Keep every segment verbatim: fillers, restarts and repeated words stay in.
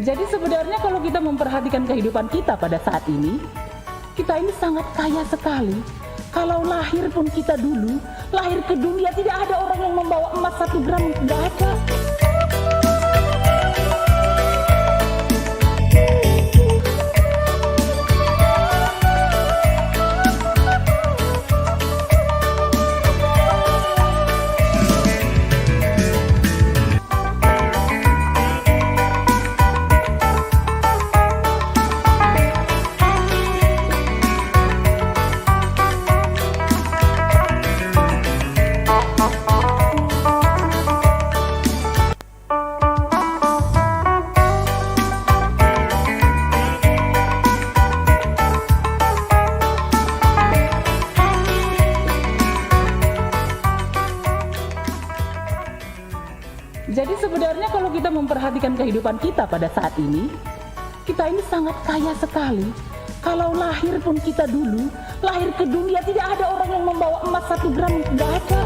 Jadi sebenarnya kalau kita memperhatikan kehidupan kita pada saat ini, kita ini sangat kaya sekali. Kalau lahir pun kita dulu, lahir ke dunia tidak ada orang yang membawa emas satu gram, tidak ada. Jadi sebenarnya kalau kita memperhatikan kehidupan kita pada saat ini, kita ini sangat kaya sekali. Kalau lahir pun kita dulu, lahir ke dunia tidak ada orang yang membawa emas satu gram, tidak ada.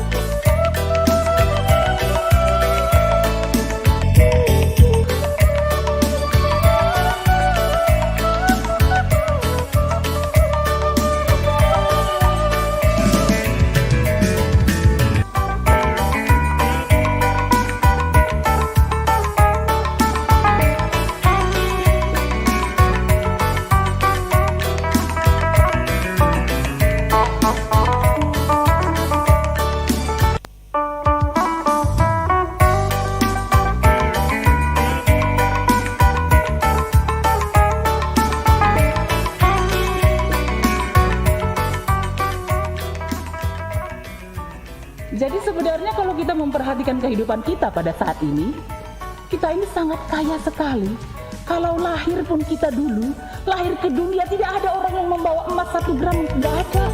Jadi sebenarnya kalau kita memperhatikan kehidupan kita pada saat ini, kita ini sangat kaya sekali. Kalau lahir pun kita dulu, lahir ke dunia tidak ada orang yang membawa emas satu gram, tidak ada.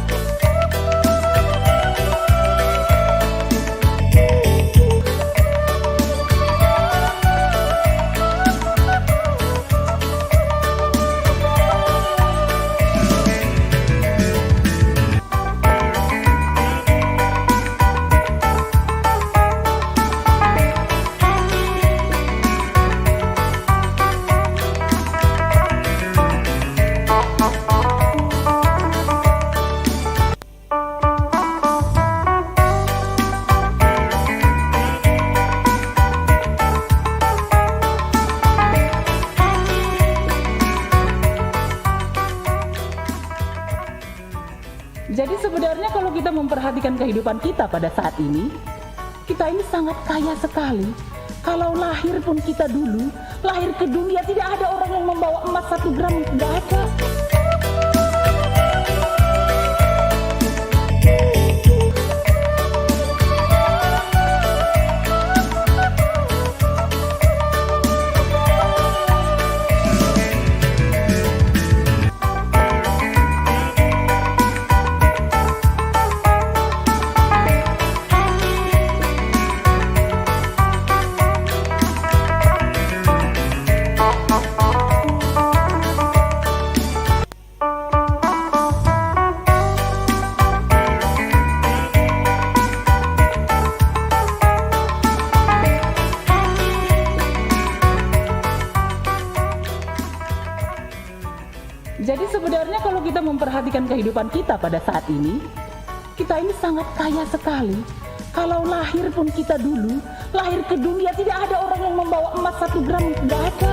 Jadi sebenarnya kalau kita memperhatikan kehidupan kita pada saat ini, kita ini sangat kaya sekali. Kalau lahir pun kita dulu, lahir ke dunia tidak ada orang yang membawa emas satu gram, tidak ada. Jadi sebenarnya kalau kita memperhatikan kehidupan kita pada saat ini, kita ini sangat kaya sekali. Kalau lahir pun kita dulu, lahir ke dunia tidak ada orang yang membawa emas satu gram, tidak ada.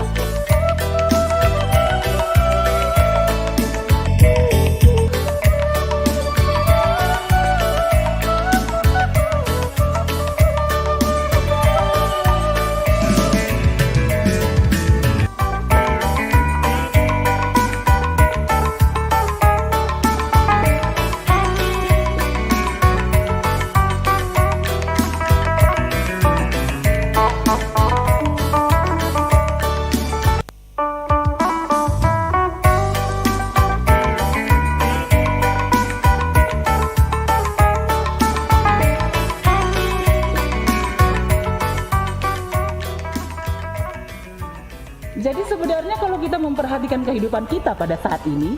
Jadi sebenarnya kalau kita memperhatikan kehidupan kita pada saat ini,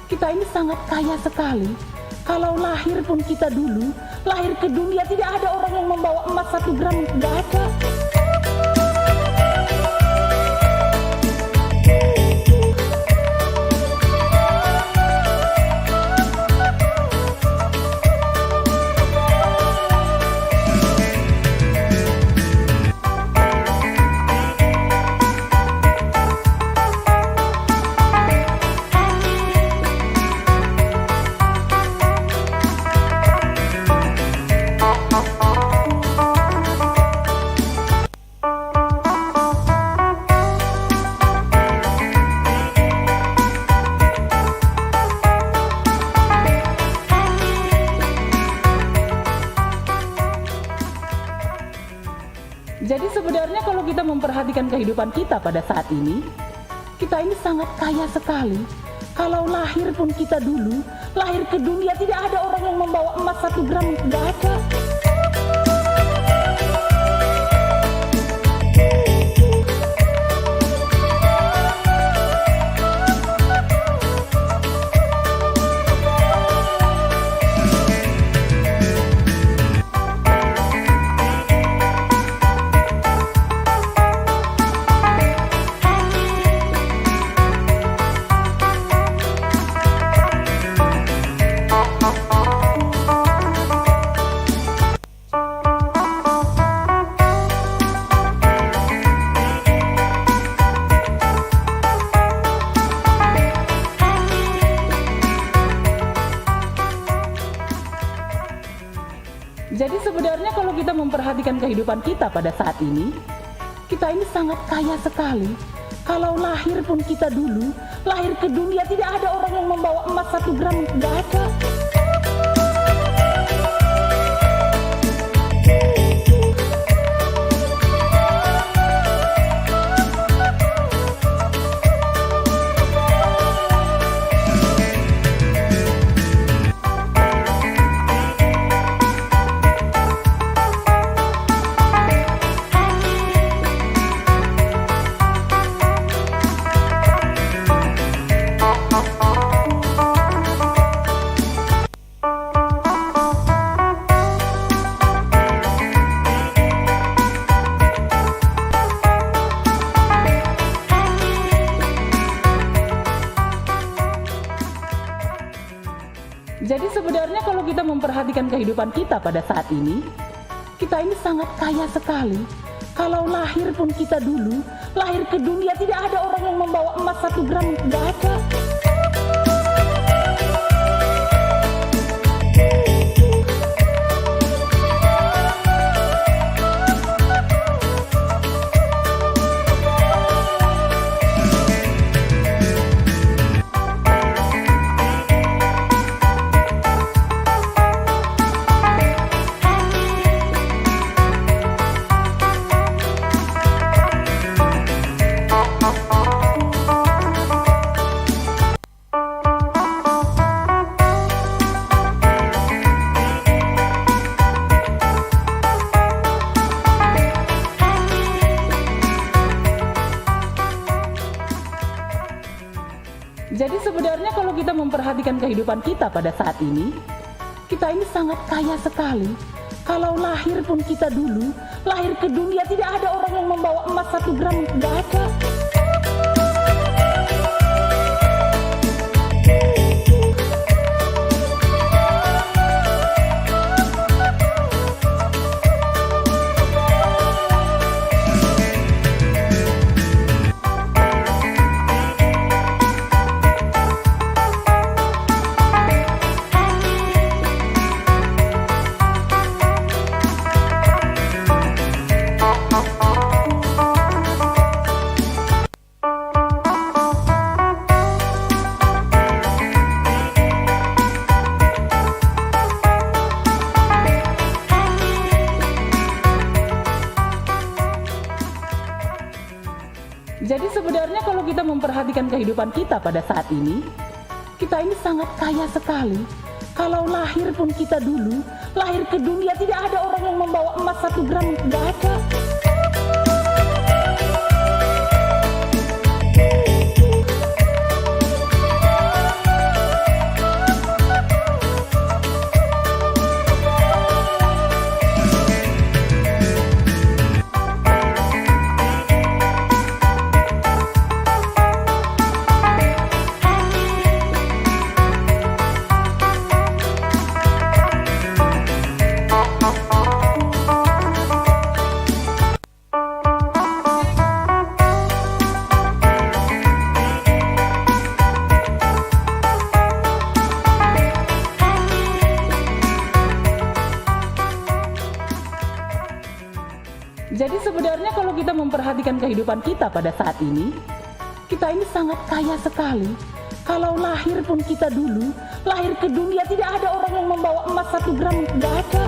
kita ini sangat kaya sekali. Kalau lahir pun kita dulu, lahir ke dunia tidak ada orang yang membawa emas satu gram, tidak ada. Kalau kita memperhatikan kehidupan kita pada saat ini, kita ini sangat kaya sekali. Kalau lahir pun kita dulu, lahir ke dunia tidak ada orang yang membawa emas satu gram, tidak ada. Jadi sebenarnya kalau kita memperhatikan kehidupan kita pada saat ini, kita ini sangat kaya sekali. Kalau lahir pun kita dulu, lahir ke dunia tidak ada orang yang membawa emas satu gram, tidak ada. Jadi sebenarnya kalau kita memperhatikan kehidupan kita pada saat ini, kita ini sangat kaya sekali. Kalau lahir pun kita dulu, lahir ke dunia tidak ada orang yang membawa emas satu gram, tidak ada. Jadi sebenarnya kalau kita memperhatikan kehidupan kita pada saat ini, kita ini sangat kaya sekali. Kalau lahir pun kita dulu, lahir ke dunia tidak ada orang yang membawa emas satu gram, tidak ada. Jadi sebenarnya kalau kita memperhatikan kehidupan kita pada saat ini, kita ini sangat kaya sekali. Kalau lahir pun kita dulu, lahir ke dunia tidak ada orang yang membawa emas satu gram, tidak ada. Jadi sebenarnya kalau kita memperhatikan kehidupan kita pada saat ini, kita ini sangat kaya sekali. Kalau lahir pun kita dulu, lahir ke dunia tidak ada orang yang membawa emas satu gram, tidak ada.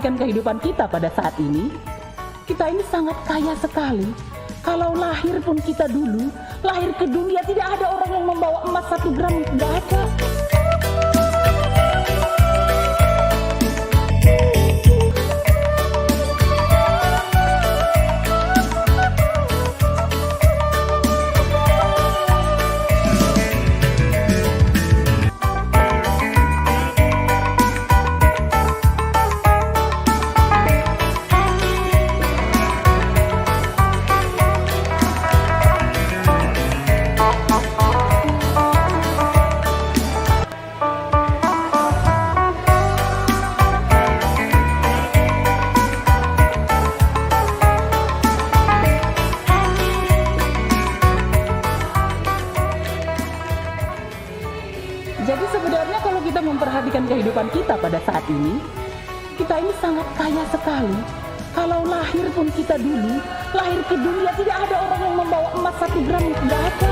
Kan kehidupan kita pada saat ini, kita ini sangat kaya sekali. Kalau lahir pun kita dulu, lahir ke dunia tidak ada orang yang membawa emas satu gram, tidak ada. Jadi sebenarnya kalau kita memperhatikan kehidupan kita pada saat ini, kita ini sangat kaya sekali. Kalau lahir pun kita dulu, lahir ke dunia tidak ada orang yang membawa emas satu gram, tidak ada.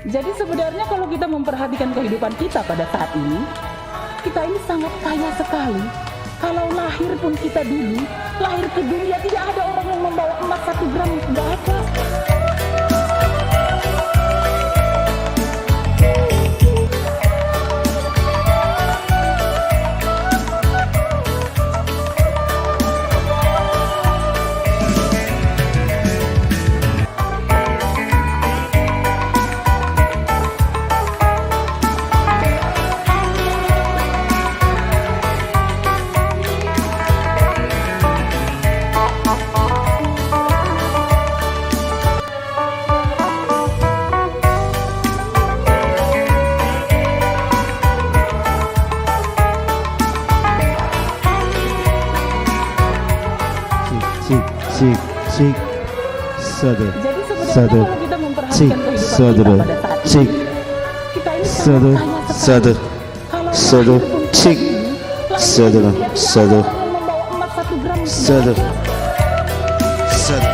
Jadi sebenarnya kalau kita memperhatikan kehidupan kita pada saat ini, kita ini sangat kaya sekali. Kalau lahir pun kita dulu, lahir ke dunia tidak ada orang yang membawa emas satu gram, tidak ada. Cik, cik, cik, cik. Satu. Jadi sebenarnya satu. Kalau kita memperhatikan cik, kehidupan satu. Kita pada saat ini, cik, kita ini satu, sangat kaya sekali. Satu. Satu, cik. Satu, satu. Satu. Satu.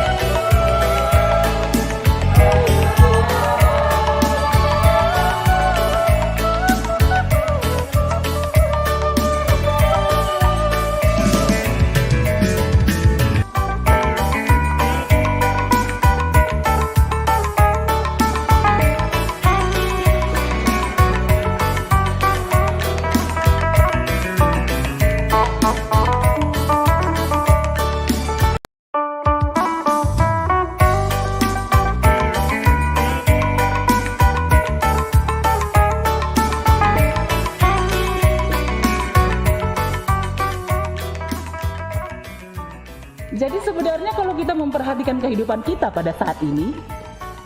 Jadi sebenarnya kalau kita memperhatikan kehidupan kita pada saat ini,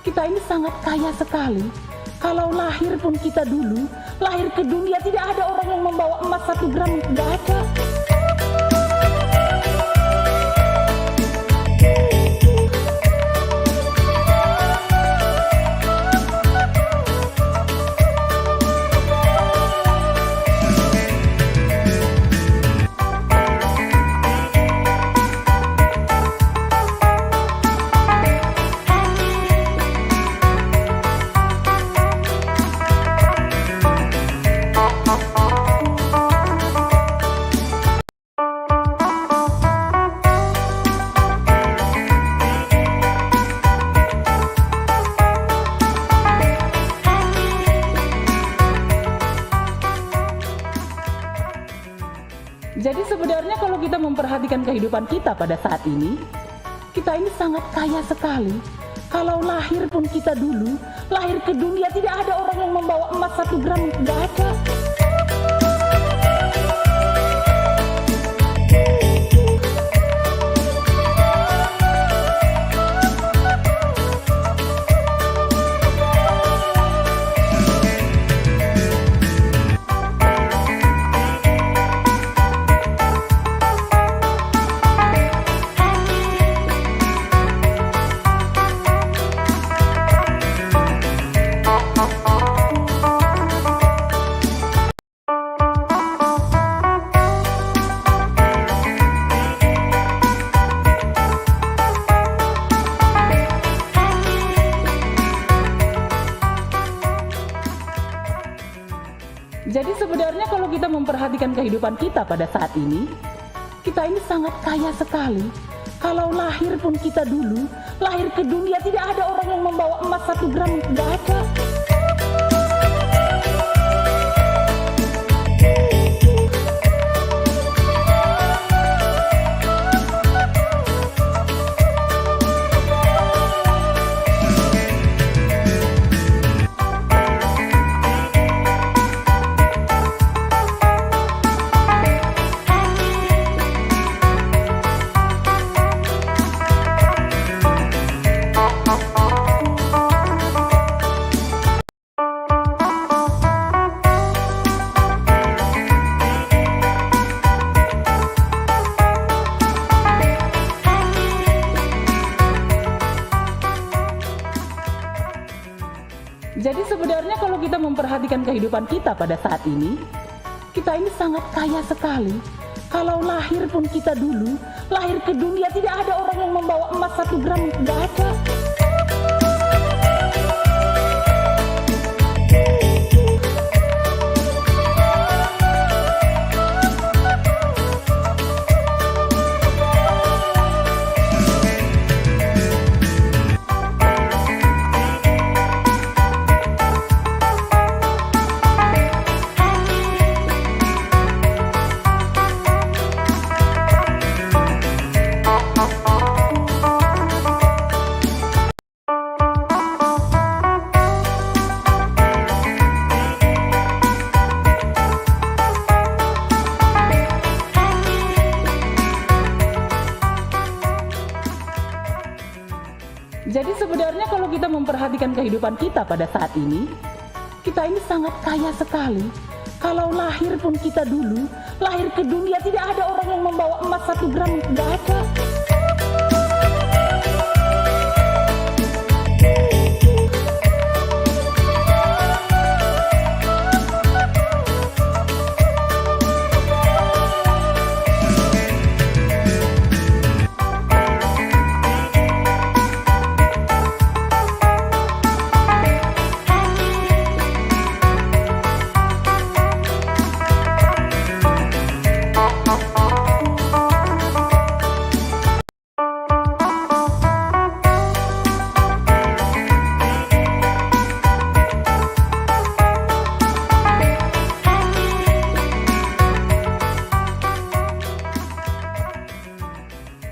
kita ini sangat kaya sekali. Kalau lahir pun kita dulu, lahir ke dunia tidak ada orang yang membawa emas satu gram, tidak ada. Jadi sebenarnya kalau kita memperhatikan kehidupan kita pada saat ini, kita ini sangat kaya sekali. Kalau lahir pun kita dulu, lahir ke dunia tidak ada orang yang membawa emas satu gram, tidak ada. Kita memperhatikan kehidupan kita pada saat ini, kita ini sangat kaya sekali. Kalau lahir pun kita dulu, lahir ke dunia tidak ada orang yang membawa emas satu gram, tidak ada. Jadi sebenarnya kalau kita memperhatikan kehidupan kita pada saat ini, kita ini sangat kaya sekali. Kalau lahir pun kita dulu, lahir ke dunia tidak ada orang yang membawa emas satu gram, tidak ada. Jadi sebenarnya kalau kita memperhatikan kehidupan kita pada saat ini, kita ini sangat kaya sekali. Kalau lahir pun kita dulu, lahir ke dunia tidak ada orang yang membawa emas satu gram, tidak ada.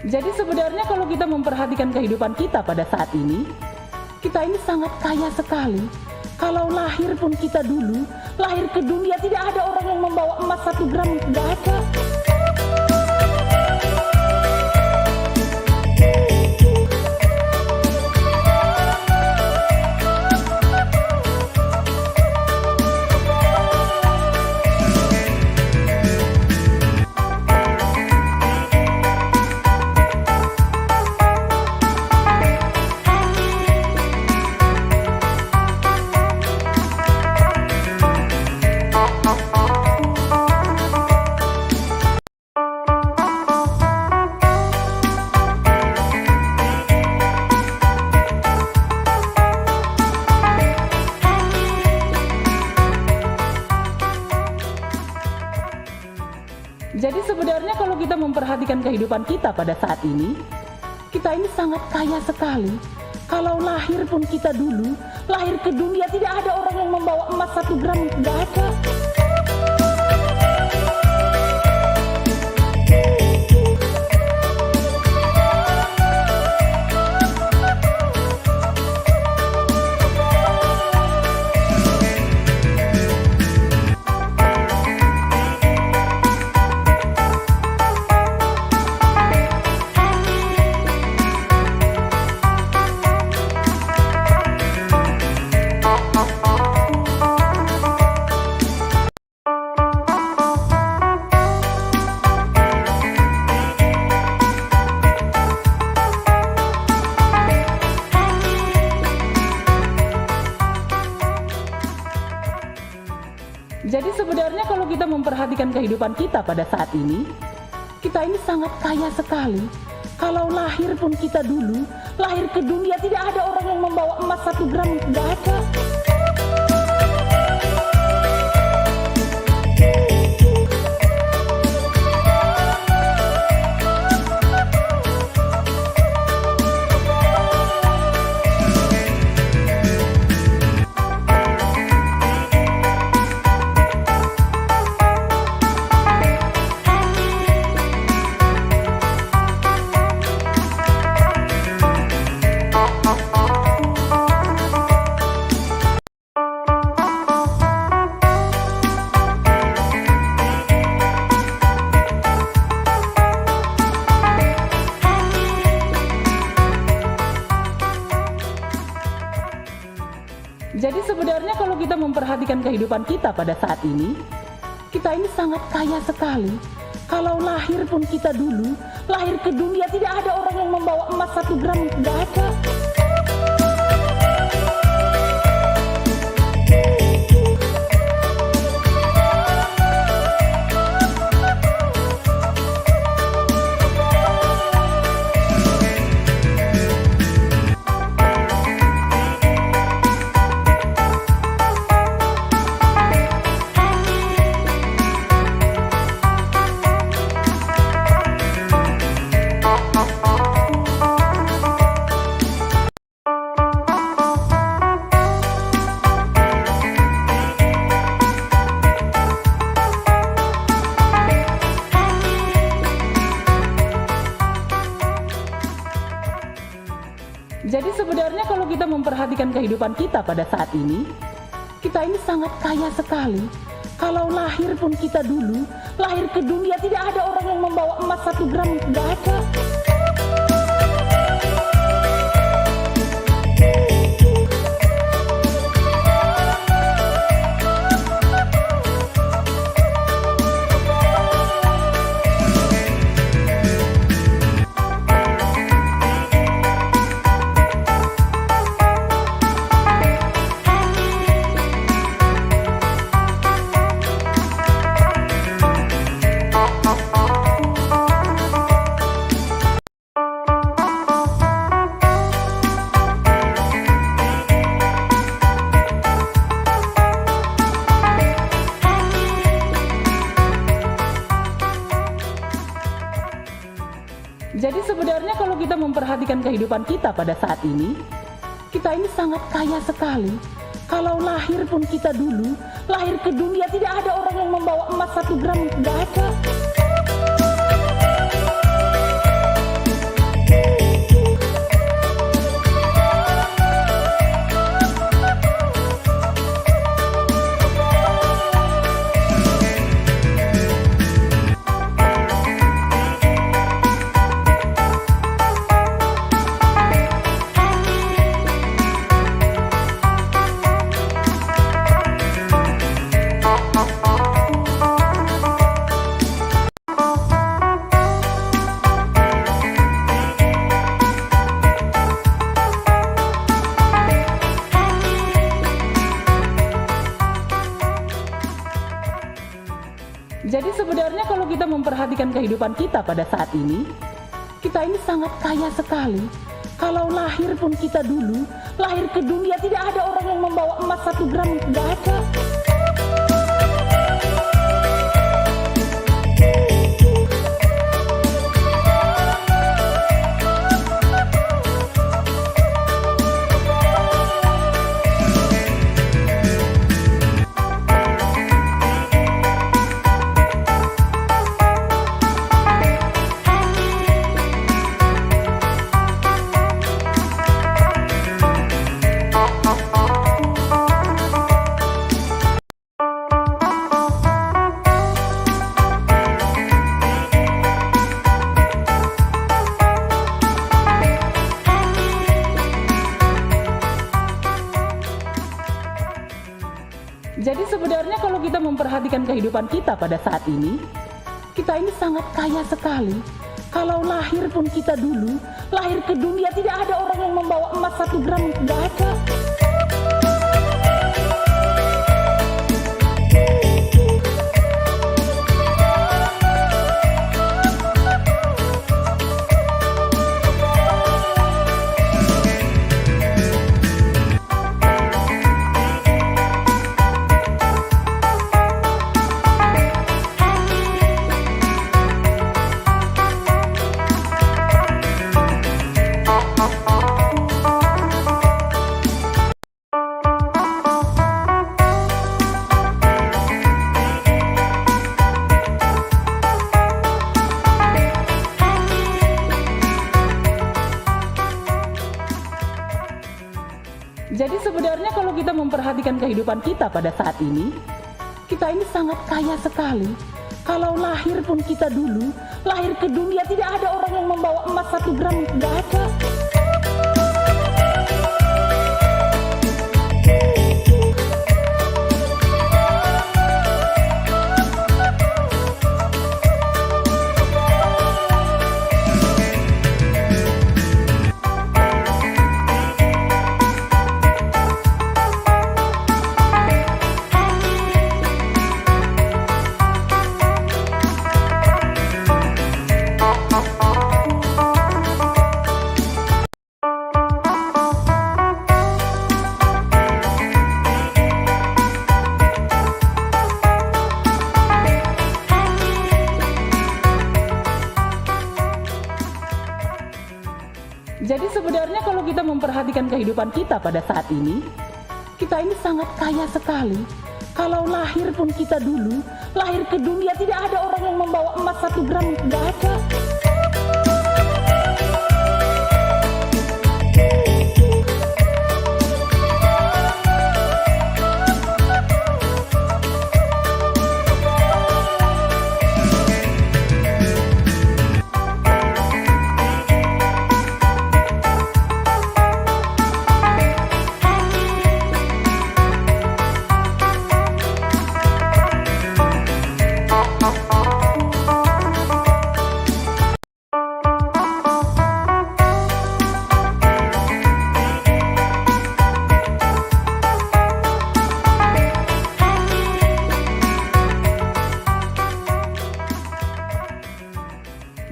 Jadi sebenarnya kalau kita memperhatikan kehidupan kita pada saat ini, kita ini sangat kaya sekali. Kalau lahir pun kita dulu, lahir ke dunia tidak ada orang yang membawa emas satu gram, tidak ada. Jadi sebenarnya kalau kita memperhatikan kehidupan kita pada saat ini, kita ini sangat kaya sekali. Kalau lahir pun kita dulu, lahir ke dunia tidak ada orang yang membawa emas satu gram, tidak ada. Jadi sebenarnya kalau kita memperhatikan kehidupan kita pada saat ini, kita ini sangat kaya sekali. Kalau lahir pun kita dulu, lahir ke dunia tidak ada orang yang membawa emas satu gram, tidak ada. Jadi sebenarnya kalau kita memperhatikan kehidupan kita pada saat ini, kita ini sangat kaya sekali. Kalau lahir pun kita dulu, lahir ke dunia tidak ada orang yang membawa emas satu gram, tidak ada. Jadi sebenarnya kalau kita memperhatikan kehidupan kita pada saat ini, kita ini sangat kaya sekali. Kalau lahir pun kita dulu, lahir ke dunia tidak ada orang yang membawa emas satu gram, tidak ada. Jadi sebenarnya kalau kita memperhatikan kehidupan kita pada saat ini, kita ini sangat kaya sekali. Kalau lahir pun kita dulu, lahir ke dunia tidak ada orang yang membawa emas satu gram, tidak ada. Jadi sebenarnya kalau kita memperhatikan kehidupan kita pada saat ini, kita ini sangat kaya sekali. Kalau lahir pun kita dulu, lahir ke dunia tidak ada orang yang membawa emas satu gram, tidak ada. Jadi sebenarnya kalau kita memperhatikan kehidupan kita pada saat ini, kita ini sangat kaya sekali. Kalau lahir pun kita dulu, lahir ke dunia tidak ada orang yang membawa emas satu gram, tidak ada. Jadi sebenarnya kalau kita memperhatikan kehidupan kita pada saat ini, kita ini sangat kaya sekali. Kalau lahir pun kita dulu, lahir ke dunia tidak ada orang yang membawa emas satu gram, tidak ada. Kalau kita memperhatikan kehidupan kita pada saat ini, kita ini sangat kaya sekali. Kalau lahir pun kita dulu, lahir ke dunia tidak ada orang yang membawa emas satu gram, tidak ada.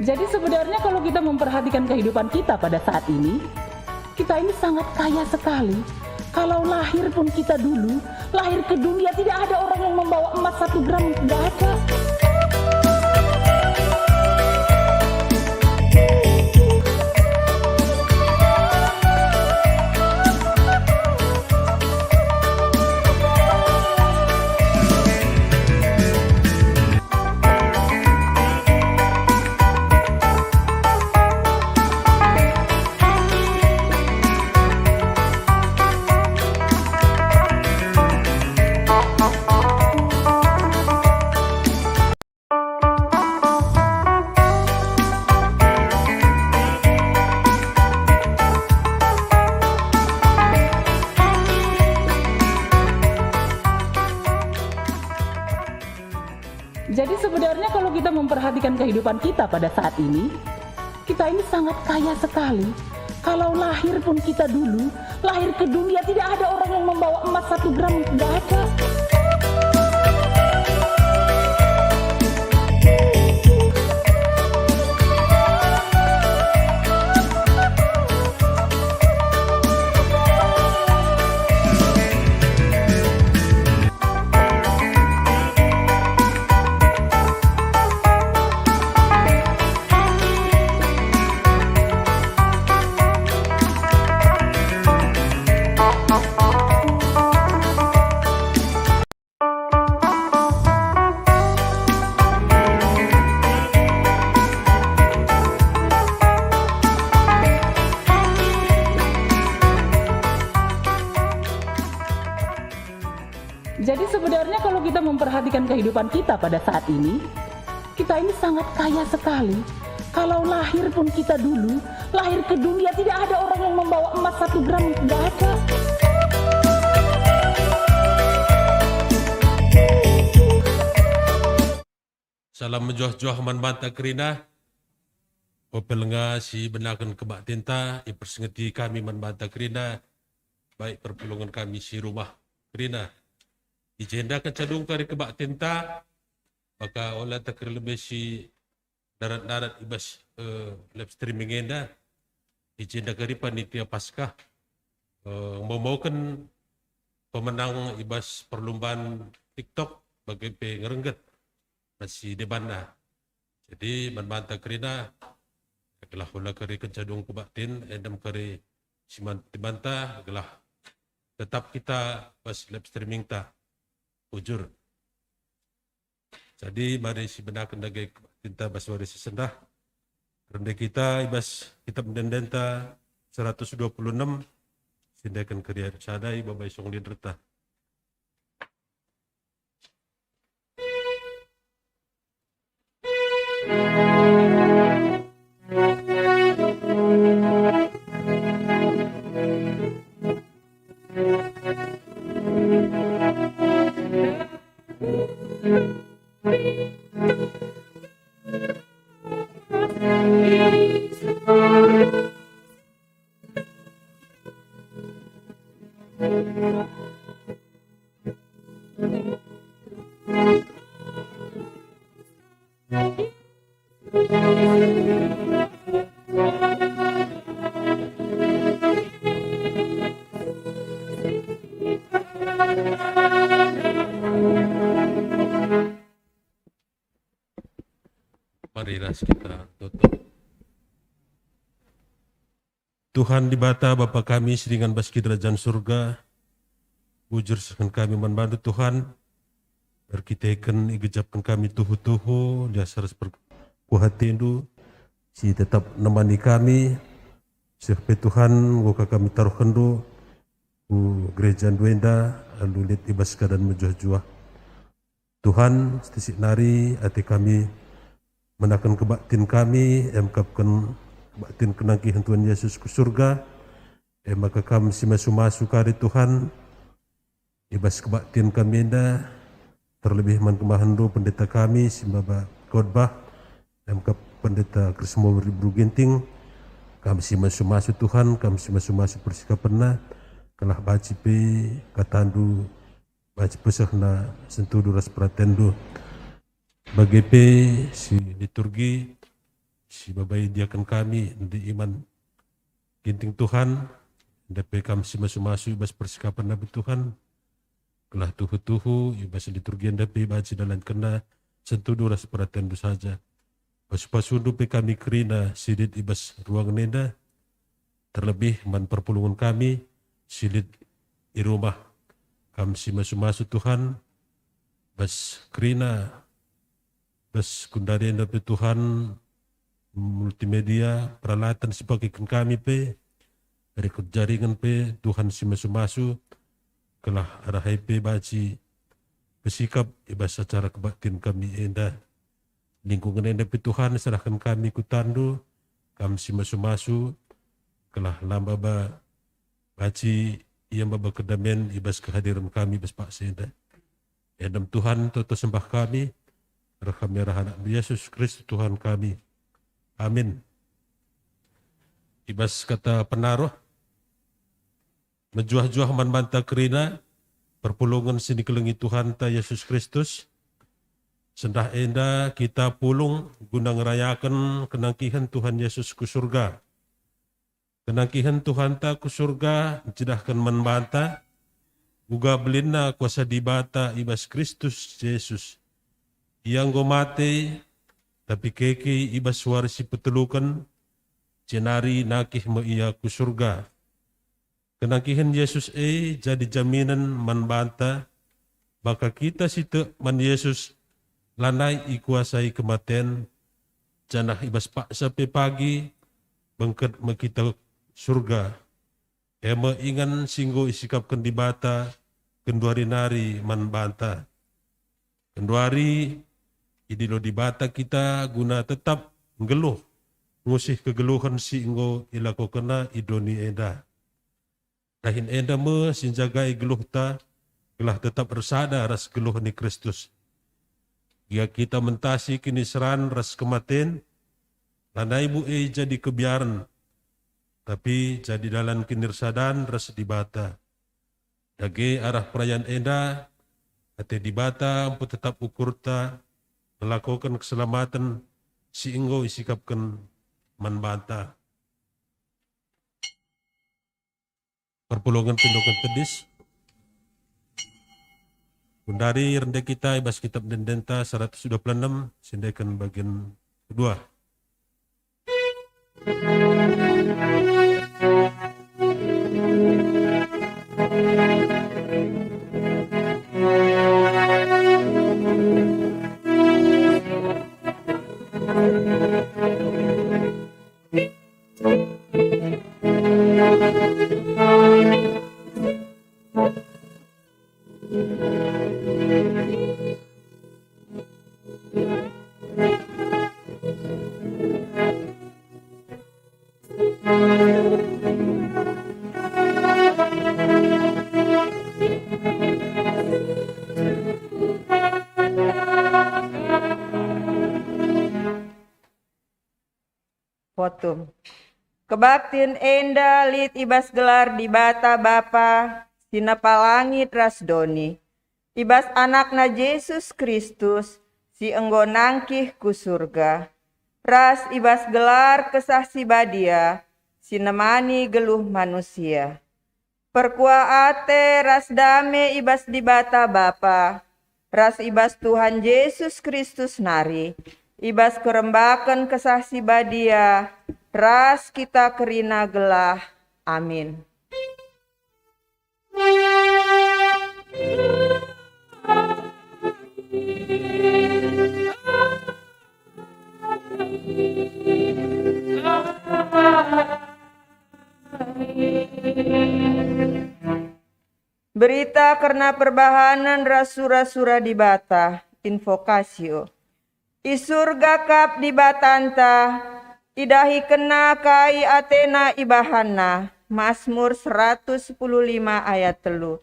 Jadi sebenarnya kalau kita memperhatikan kehidupan kita pada saat ini, kita ini sangat kaya sekali. Kalau lahir pun kita dulu, lahir ke dunia tidak ada orang yang membawa emas satu gram, tidak ada. Jadi sebenarnya kalau kita memperhatikan kehidupan kita pada saat ini, kita ini sangat kaya sekali. Kalau lahir pun kita dulu, lahir ke dunia tidak ada orang yang membawa emas satu gram, tidak ada. Jadi sebenarnya kalau kita memperhatikan kehidupan kita pada saat ini, kita ini sangat kaya sekali. Kalau lahir pun kita dulu, lahir ke dunia tidak ada orang yang membawa emas satu gram, tidak ada. Salam mejuah-juah man banta kerina. Pepelenga si benaken kebaktinta, ipersingeti kami man banta kerina, baik perpulungen kami si rumah kerina. I jenda kenca dung kari kebaktinta, maka ola ta kari lebe si darat-darat i bas, eh, live streaming enda. I jenda kari panitia Paskah, eh, ngumumken pemenang i bas perlombaan TikTok bage pe ngerengget. Bas si debanna. Jadi, man banta kerina, gelah ola kari kenca dung kebaktin, enda me kari si man-, banta, gelah tetap kita bas live streaming ta. Bujur. Jadi, mari si benaken dage kebaktinta bas wari si sendah. Rende kita i bas Kitab Ende-endenta seratus dua puluh enam, si ndaken kari sada i baba isung leader ta. Mari ras kita tutup. Tuhan Dibata, Bapa kami si ringan bas Kinirajan Surga, bujur sehken kami man bandu, Tuhan, erkiteken igejapken kami tuhu-tuhu, lias ras perkuah atendu, si tetap nemani kami, seh pe, Tuhan, enggo ka kami taruhkenndu ku gerejandu enda, alu lit i bas keadaan mejuah-juah. Tuhan, sitik-sitik nari ate kami menaken kebaktin kami, emkapken kebaktin kenangkihen Tuhan Yesus ku Surga, e maka kam si masu-masu kari, Tuhan, i bas kebaktin kami enda, terlebih man kemahenndu pendeta kami si maba khotbah, emkap Pendeta Krismo Beru Ginting, kam si masu-masu, Tuhan, kam si masu-masu persikapenna, gelah banci pe katandu banci pesehna sentudu ras peratenndu. Bage pe si liturgi, si babai diaken kami, Ende Iman Ginting, Tuhan, enda pe kam si masu-masu i bas persikapenna be, Tuhan, gelah tuhu-tuhu i bas liturgi enda pe banci dalankenna sentudu ras peratenndu saja. Pasu-pasundu pe kami kerina si lit i bas ruangen enda, terlebih man perpulungen kami si lit i rumah. Kam si masu-masu, Tuhan, bas kerina, bas kundari enda pe, Tuhan, multimedia, peralatan si pakeken kami pe, rikut jaringen pe, Tuhan si masu-masu, gelah arah e pe banci pesikap i bas acara kebaktin kami enda. Lingkungen enda pe, Tuhan, serahken kami ku tandu, kam si masu-masu, gelah la maba banci ia maba kedamen i bas kehadiren kami bas paksa enda. Enda me, Tuhan, toto sembah kami, reh kami arah Anakndu Yesus Kristus Tuhan kami. Amin. I bas kata penaruh, mejuah-juah man banta kerina, perpulungen si nikelengi Tuhanta Yesus Kristus. Sendah enda kita pulung guna ngerayaken kenangkihen Tuhan Yesus ku Surga. Kenangkihen Tuhanta ku Surga ncidahken man banta, uga belinna kuasa Dibata i bas Kristus Jesus. Ia enggo mate, tapi keke i bas wari si peteluken, jenari nangkih me Ia ku Surga. Kenangkihen Yesus e jadi jaminen man banta, maka kita si tek man Yesus lanai ikuasai kematen, janah i bas paksa pe pagi bengket me kita Surga, e me ingan si enggo isikapken Dibata genduari nari man banta. Genduari idilo Dibata kita guna tetap nggeluh, ngusih kegeluhen si enggo ilakokenNa i doni enda. Dahin enda me si njagai geluhta, gelah tetap ersada ras geluh ni Kristus. Gia kita mentasi kiniseran ras kematen, lanai buei jadi kebiaren, tapi jadi dalan kinirsadan ras Dibata. Dage arah perayan enda, ate Dibata empu tetap ukurta ngelakoken keselamaten si enggo isikapken man banta. Perpulungen pindoken tedis. Gundari rende kita i bas kitab ende-endenta seratus dua puluh enem, sindeken bagian kedua. Fotum. Kebaktin enda lit i bas gelar Dibata Bapa si nepa langit ras doni, i bas AnakNa Jesus Kristus si enggo nangkih ku Surga, ras i bas gelar Kesah Si Badia si nemani geluh manusia. Perkuah ate ras dame i bas Dibata Bapa, ras i bas Tuhan Jesus Kristus nari, i bas kerembaken Kesah Si Badia, ras kita kerina gelah. Amin. Berita kerna perbahanen ras sura-sura Dibata, Invocatio. I Surga kap Dibatanta, idahikenNa kai ateNa ibahanNa, Masmur seratus sepuluh lima ayat telu.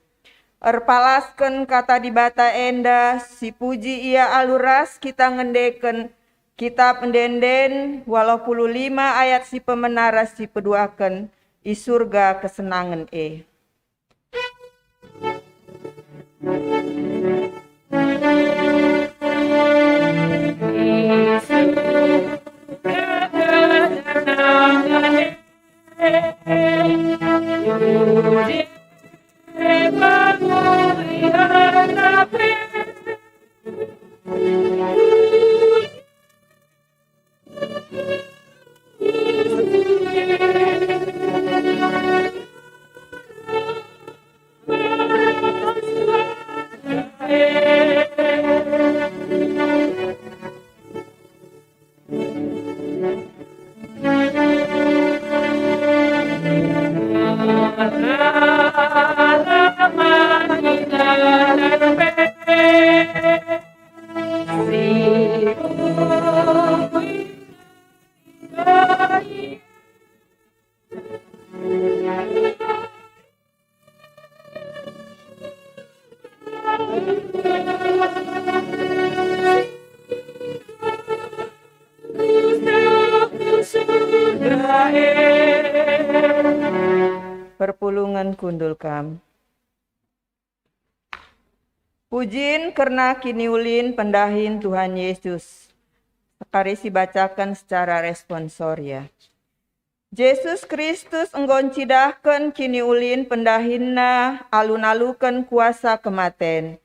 Erpalasken kata Dibata enda, sipuji Ia alu ras kita ngendeken Kitap Ende-enden waluh puluh lima ayat si pemena ras si peduaken, i Surga kesenangen e. Perpulungen kundul kam. Pujin kerna kiniulin pendahin Tuhan Yesus. Sekali sibacaken secara responsoria. Jesus Kristus enggo ncidahken kiniulin pendahinNa alu naluken kuasa kematen.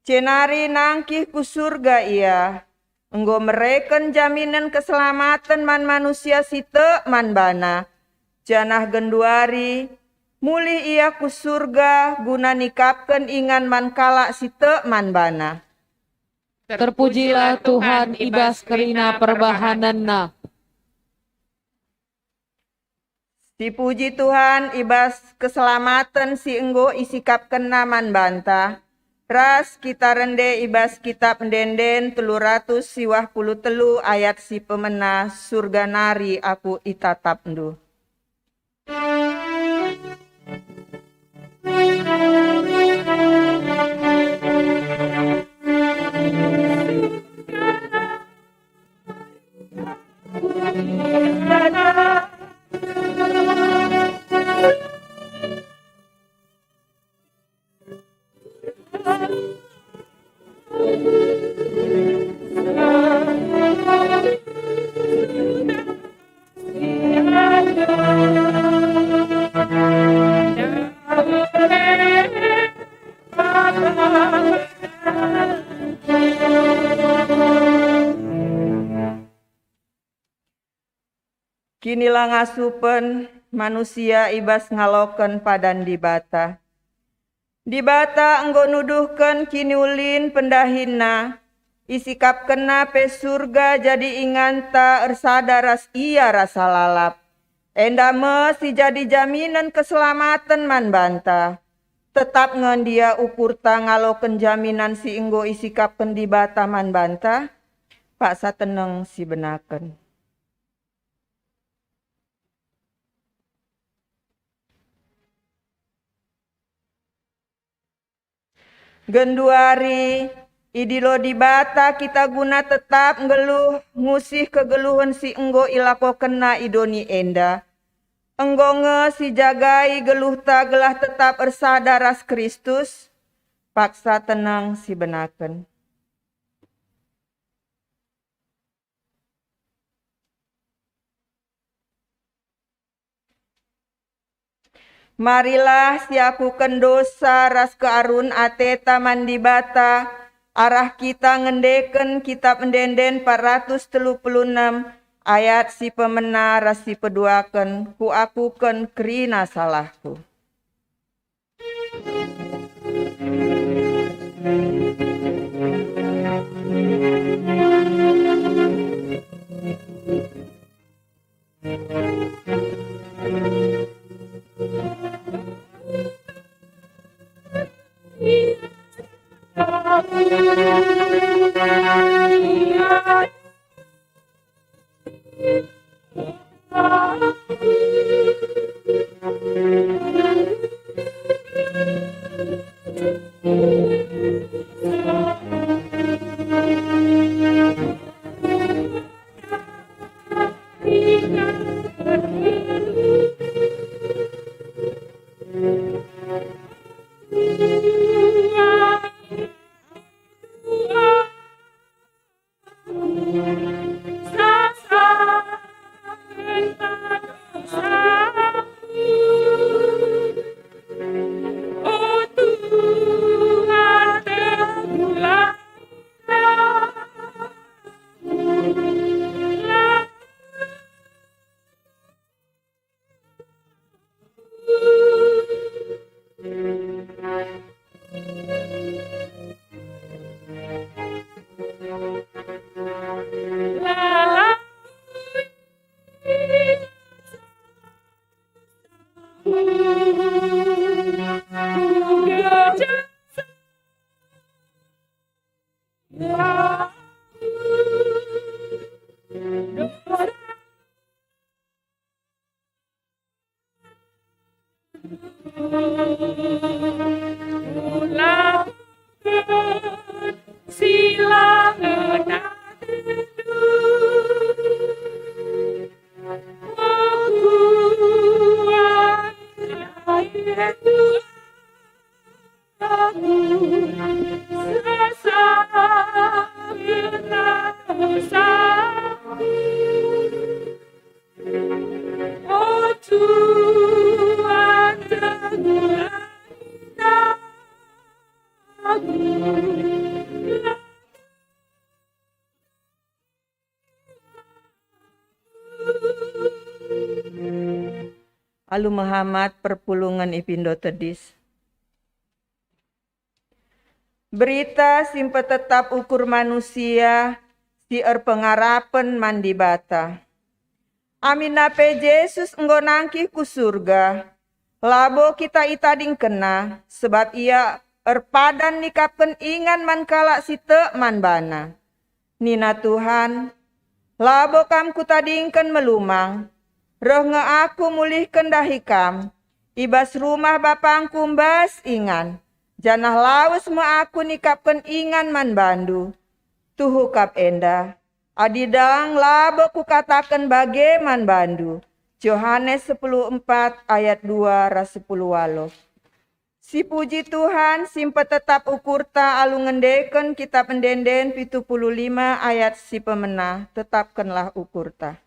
Jenari nangkih ku Surga Ia, enggo mereken jaminen keselamaten man manusia si tek man baNa, janah genduari mulih Ia ku Surga guna nikapken ingan man kalak si tek man baNa. Terpujilah Tuhan i bas kerina perbahanenNa. Sipuji Tuhan i bas keselamaten si enggo isikapkenNa man banta, ras kita rende i bas Kitap Ende-enden telu ratus siwah puluh telu ayat si pemena, "Surga nari Aku itatapndu." Kinilangasupen manusia i bas ngaloken padan Dibata. Dibata enggo nuduhken kiniulin pendahinNa, isikapkenNa pe Surga jadi inganta ersada ras Ia rasa lalap. Enda me si jadi jaminen keselamaten man banta. Tetap nge ndia ukurta ngaloken jaminan si enggo isikapken Dibata man banta? Paksa teneng sibenaken. Genduari, idilo Dibata kita guna tetap nggeluh ngusih kegeluhen si enggo ilakokenNa i doni enda. Enggo nge sijagai geluhta gelah tetap ersada ras Kristus? Paksa teneng sibenaken. Marilah siakuken dosa ras kearun ateta man Dibata, arah kita ngendeken Kitap Ende-enden empat ratus telu puluh enem ayat si pemena ras si peduaken, kuakuken kerina salahku. Alu mehamat perpulungen ipindo tedis. Berita si mpetetap ukur manusia si erpengarapen man Dibata. Aminna pe Jesus enggo nangkih ku Surga, labo kita itadingkenNa, sebab Ia erpadan nikapken ingan man kalak si tek man baNa. Nina Tuhan, "Labo kam Kutadingken melumang, reh nge Aku mulihken dahi kam. I bas rumah BapangKu mbas ingan, janah lawes me Aku nikapken ingan man bandu. Tuhu kap enda, adi ndang labo Kukataken bage man bandu." Johanes sepuluh empat ayat dua ras sepuluh waluh. Sipuji Tuhan, si mpetetap ukurta alu ngendeken Kitap Ende-enden pitu puluh lima ayat si pemena, tetapkenlah ukurta.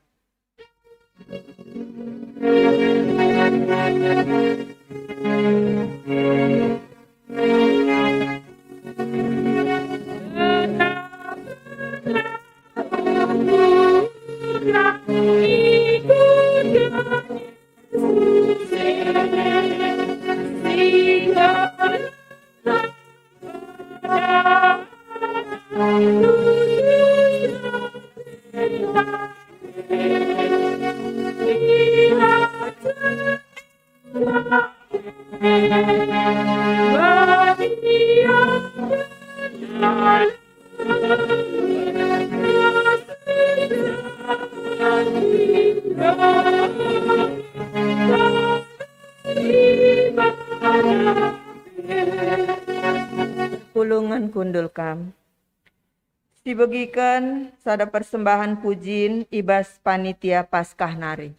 Pulungen kundul kam. Sibegiken sada persembahen pujin i bas panitia Paskah nari.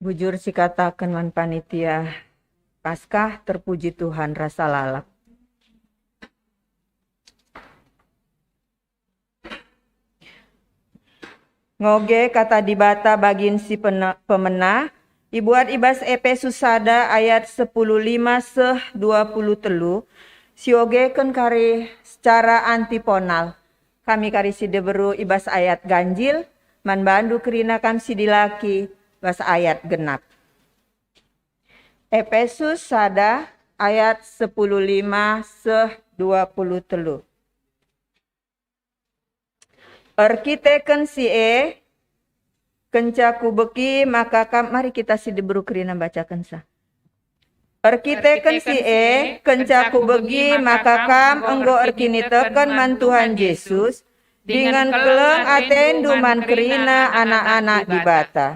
Bujur sikataken man panitia Paskah, terpuji Tuhan rasa lalap. Ngoge Kata Dibata bagin si pene-, pemena, ibuat i bas Epesus sada ayat sepuluh lima seh dua puluh telu, siogeken kari secara antiponal. Kami kari si diberu i bas ayat ganjil, man bandu kerina kam si dilaki bas ayat genap. Epesus sada ayat sepuluh lima seh dua puluh telu. Erkiteken si e, kenca kubegi maka kam, mari kita si diberu kerina bacakensa. Erkiteken si e, kenca kubegi maka kam enggo erkiniteken man Tuhan Jesus, dingen keleng atendu man kerina anak-anak Dibata.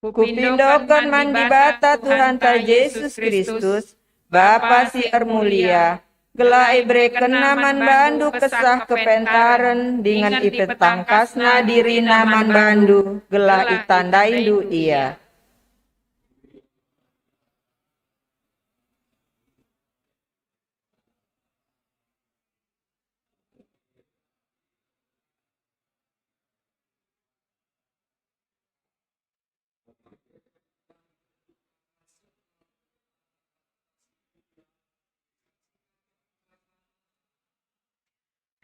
Kupindoken man Dibata Tuhanta Jesus Kristus, Bapa si ermulia, gelah iberekenNa man bandu kesah kepentaren dingen ipetangkasNa diriNa man bandu, gelah itandaindu Ia.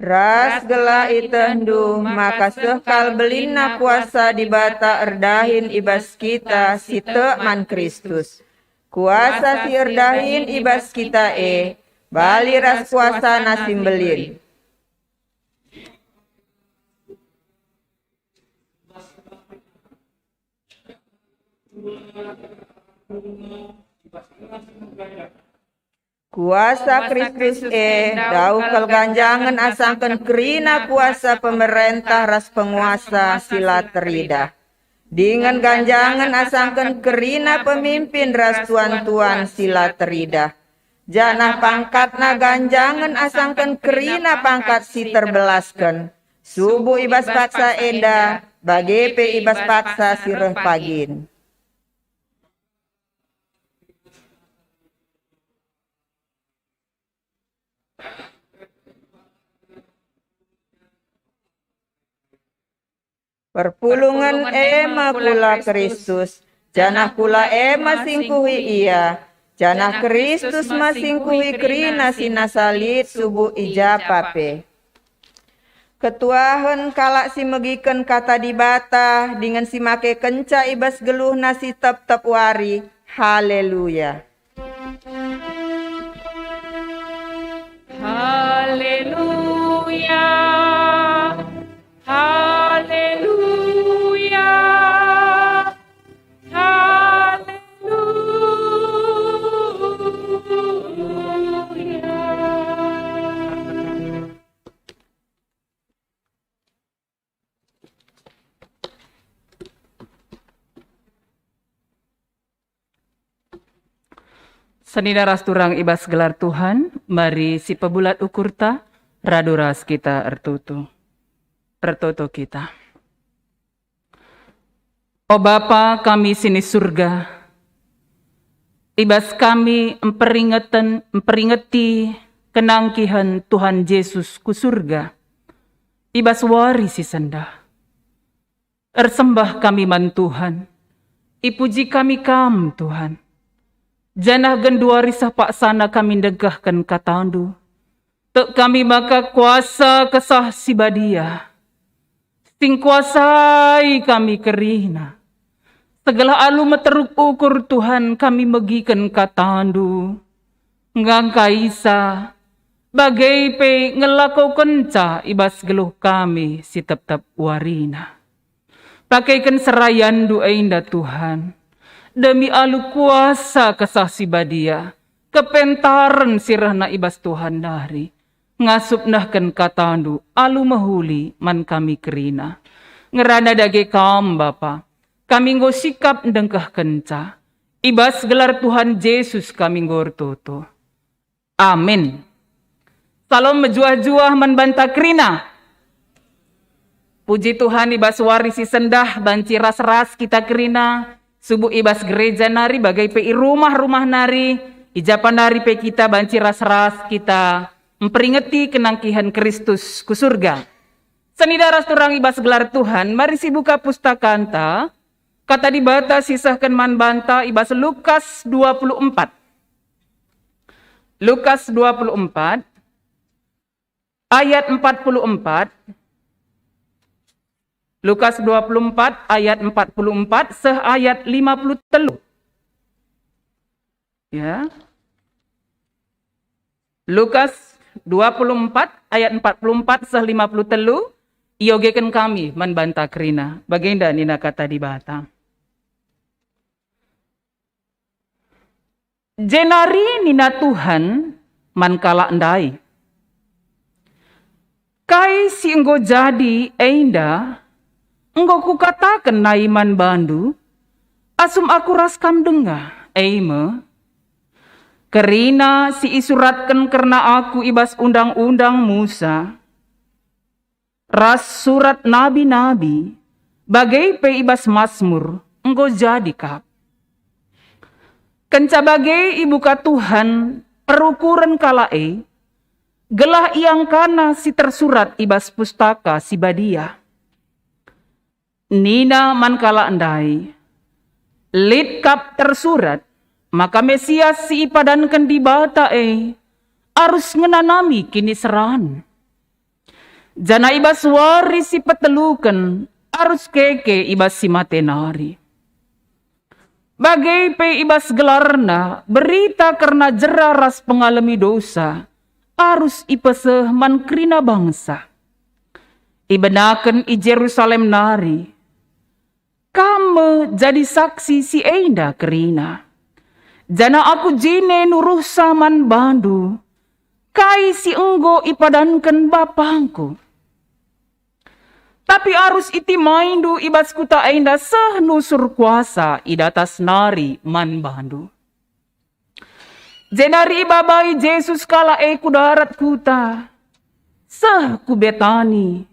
Ras gelah ietehndu maka seh kal belinna kuasa Dibata erdahin i bas kita si tek man Kristus. Kuasa si erdahin i bas kita e bali ras kuasaNa si mbelin. Kuasa Kristus e dauh kal ganjangen asangken kerina kuasa pemerentah ras penguasa si la teridah, dingen ganjangen asangken kerina pemimpin ras tuan-tuan si la teridah, janah pangkatna ganjangen asangken kerina pangkat si terbelasken, subuk i bas paksa enda, bage pe i bas paksa si reh pagin. Perpulungen e me kula Kristus, janah kula e me singkuhi ia, janah Kristus me singkuhi kerina si nasa lit subuk i japa pe. Ketuahen kalak si megiken Kata Dibata dingen si makekenca i bas geluhna si tep-tep wari. Haleluya! Haleluya! Haleluya! Haleluya! Senina ras turang i bas gelar Tuhan, mari sipebulat ukurta, radu ras kita ertoto. Ertoto kita. O Bapa kami si ni Surga, i bas kami mperingeten, mperingeti kenangkihen Tuhan Jesus ku Surga, i bas wari si sendah. Ersembah kami man Tuhan, ipuji kami Kam, Tuhan. Janah genduari seh paksana kami ndengkehken KataNdu. Tek kami maka kuasa Kesah Si Badia si ngkuasai kami kerina, segelah alu meteruk ukur, Tuhan, kami megiken KataNdu. Nggangkaisa, bage pe ngelakokenca i bas geluh kami si tep-tep warina. Pakeken serayanNdu enda, Tuhan, demi alu kuasa Kesah Si Badia, kepentaren si rehna i bas Tuhan nari, ngasup nehken KataNdu alu mehuli man kami kerina. Ngerana dage Kam, Bapa, kami enggo sikap ndengkehkenca. I bas gelar Tuhan Jesus kami enggo ertoto. Amin. Salom mejuah-juah man banta kerina. Puji Tuhan, i bas wari si sendah banci ras-ras kita kerina, subuk i bas gereja nari, bage pe i rumah-rumah nari, i japa nari pe kita banci ras-ras kita mperingeti kenangkihen Kristus ku Surga. Senina ras turang i bas gelar Tuhan, mari sibuka pustakanta, Kata Dibata sisehken man banta i bas Lukas dua puluh empat. Lukas dua puluh empat ayat empat puluh empat. Lukas dua puluh empat ayat empat puluh empat seh ayat lima puluh telu. Ya. Lukas dua puluh empat ayat empat puluh empat seh lima puluh telu, iogeken kami man banta kerina. Bagenda nina Kata Dibata. Jenari nina Tuhan man kalak ndai, "Kai si enggo jadi enda enggo Kukataken nai man bandu, asum Aku ras kam denga, e me, kerina si isuratken kerna Aku i bas Undang-undang Musa, ras surat nabi-nabi, bage pe i bas Masmur, enggo jadi kap." Kenca bage ibuka Tuhan perukuren kalak e, gelah iangkana si tersurat i bas Pustaka Si Badia. Nina man kalak ndai, "Lit kap tersurat maka Mesias si ipadanken Dibata e arus ngenanami kiniseran. Janah i bas wari si peteluken arus keke i bas si mate nari." Bage pe i bas gelarna berita kerna jera ras pengalemi dosa arus ipeseh man kerina bangsa. Ibenaken i Jerusalem nari, "Kam me jadi saksi si enda kerina." janah Aku jine nuruhsa man bandu kai si enggo ipadanken BapangKu. Tapi arus itimaindu i bas kuta enda seh nusur kuasa i datas nari man bandu." Jenari ibabai Jesus kalak e ku darat kuta, seh ku Betani.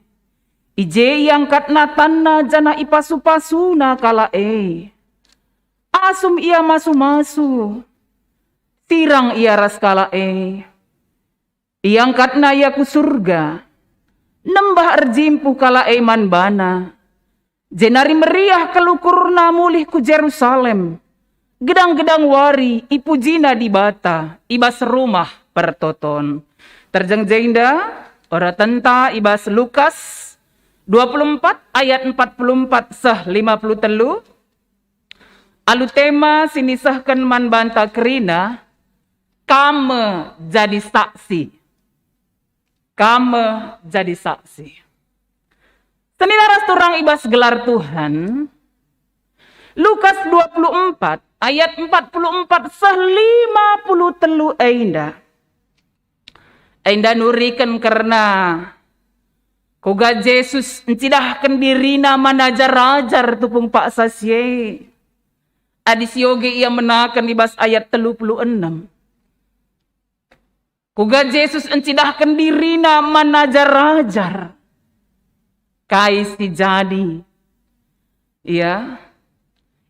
I je iangkatna tanna janah ipasu-pasuna kalak e. Asum ia masu-masu, sirang ia ras kalak e. Iangkatna ia ku Surga, nembah erjimpuh kalak e man bana, jenari meriah kelukurna mulih ku Jerusalem. Gedang-gedang wari ipujina Dibata i bas Rumah Pertoton. Terjeng jenda, oratenta i bas Lukas dua puluh empat ayat empat puluh empat seh lima puluh telu, alu tema si nisehken man banta kerina, "Kam me jadi saksi." Kam me jadi saksi. Senina ras turang i bas gelar Tuhan, Lukas dua puluh empat ayat empat puluh empat seh lima puluh telu enda. Enda nuriken kerna kuga Jesus ncidahken diriNa man ajar-ajar tupung paksa si e. Adi sioge ia menaken i bas ayat telu puluh enem. Kuga Jesus encidahken diriNa man ajar-ajar. Kai si jadi? Ya.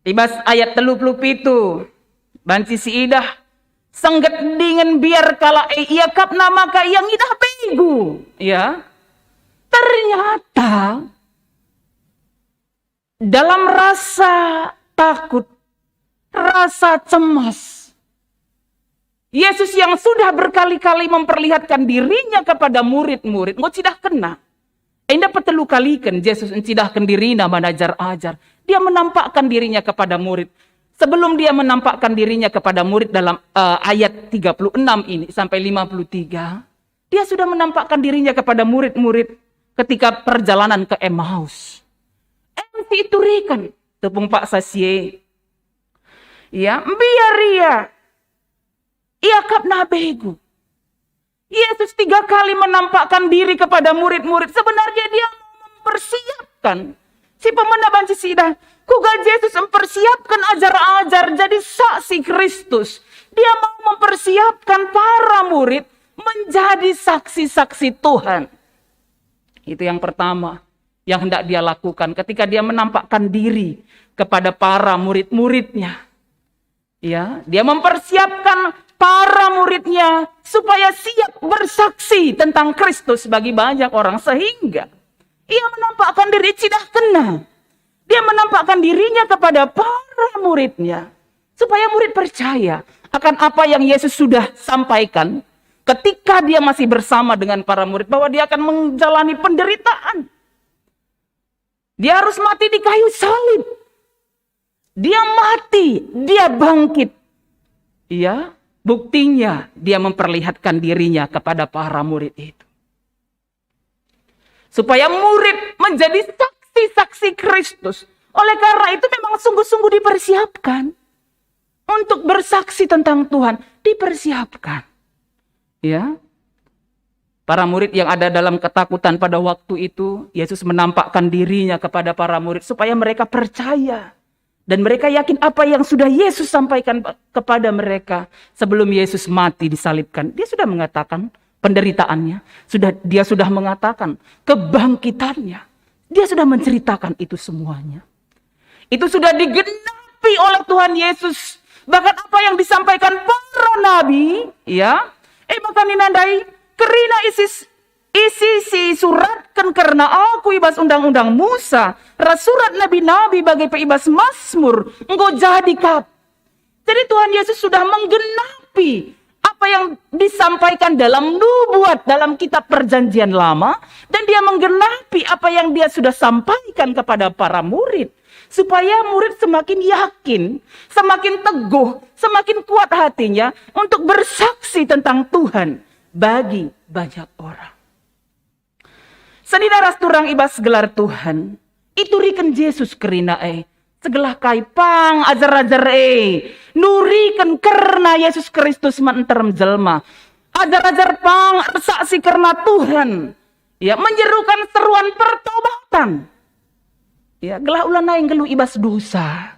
I bas ayat telu puluh pitu, banci siidah, sengget dingen biar kalak e iakapna maka ia ngidah begu. Ya. Ternyata dalam rasa takut, rasa cemas, Yesus yang sudah berkali-kali memperlihatkan diriNa kepada murid-murid, enggo cidahkenNa. Enda petelu kaliken Jesus encidahken diriNa man ajar-ajar. Dia menampakkan diriNa kepada murid. Sebelum Dia menampakkan diriNa kepada murid dalam, eh, ayat tiga puluh enam ini sampai lima puluh tiga, Dia sudah menampakkan diriNa kepada murid-murid ketika perjalanan ke Emmaus. Em si ituriken tupung paksa si e. Ya, mbiar ia. Iakapna begu. Yesus tiga kali menampakkan diri kepada murid-murid. Sebenarnya Dia mau mempersiapkan. Si pemena banci siidah, kuga Jesus mempersiapkan ajar-ajar jadi saksi Kristus. Dia mau mempersiapkan para murid menjadi saksi-saksi Tuhan. Itu yang pertama yang hendak Dia lakukan ketika Dia menampakkan diri kepada para murid-muridnya. Ya, Dia mempersiapkan para muridnya supaya siap bersaksi tentang Kristus bagi banyak orang, sehingga Ia menampakkan diri, cidahkenNa. Dia menampakkan diriNa kepada para muridnya, supaya murid percaya akan apa yang Yesus sudah sampaikan ketika Dia masih bersama dengan para murid, bahwa Dia akan menjalani penderitaan. Dia harus mati di kayu salib. Dia mati, Dia bangkit. Ya, buktinya Dia memperlihatkan diriNa kepada para murid itu. Supaya murid menjadi saksi-saksi Kristus. Oleh karena itu memang sungguh-sungguh dipersiapkan untuk bersaksi tentang Tuhan, dipersiapkan. Ya. Para murid yang ada dalam ketakutan pada waktu itu, Yesus menampakkan diriNa kepada para murid supaya mereka percaya. Dan mereka yakin apa yang sudah Yesus sampaikan pe-, kepada mereka sebelum Yesus mati disalibkan. Dia sudah mengatakan penderitaannya, sudah, Dia sudah mengatakan kebangkitannya. Dia sudah menceritakan itu semuanya. Itu sudah digenapi oleh Tuhan Yesus. Bahkan apa yang disampaikan para nabi, ya, eh, maka nina ndai, kerina isi, isi si suratken kerna Aku i bas Undang-undang Musa, ras surat nabi-nabi bage pe i bas Masmur, enggo jadi kap. Jadi Tuhan Yesus sudah menggenapi apa yang disampaikan dalam nubuat dalam kitab Perjanjian Lama, dan Dia menggenapi apa yang Dia sudah sampaikan kepada para murid, supaya murid semakin yakin, semakin teguh, semakin kuat hatinya untuk bersaksi tentang Tuhan bagi banyak orang. Senina ras turang i bas gelar Tuhan, ituriken Jesus kerina e Segelah kai pang ajar-ajar e nuriken kerna Yesus Kristus man nterem jelma. Ajar-ajar pang ersaksi kerna Tuhan. Ya, menyerukan seruan pertobatan. Ya, gelah ulanai nggeluh i bas dosa.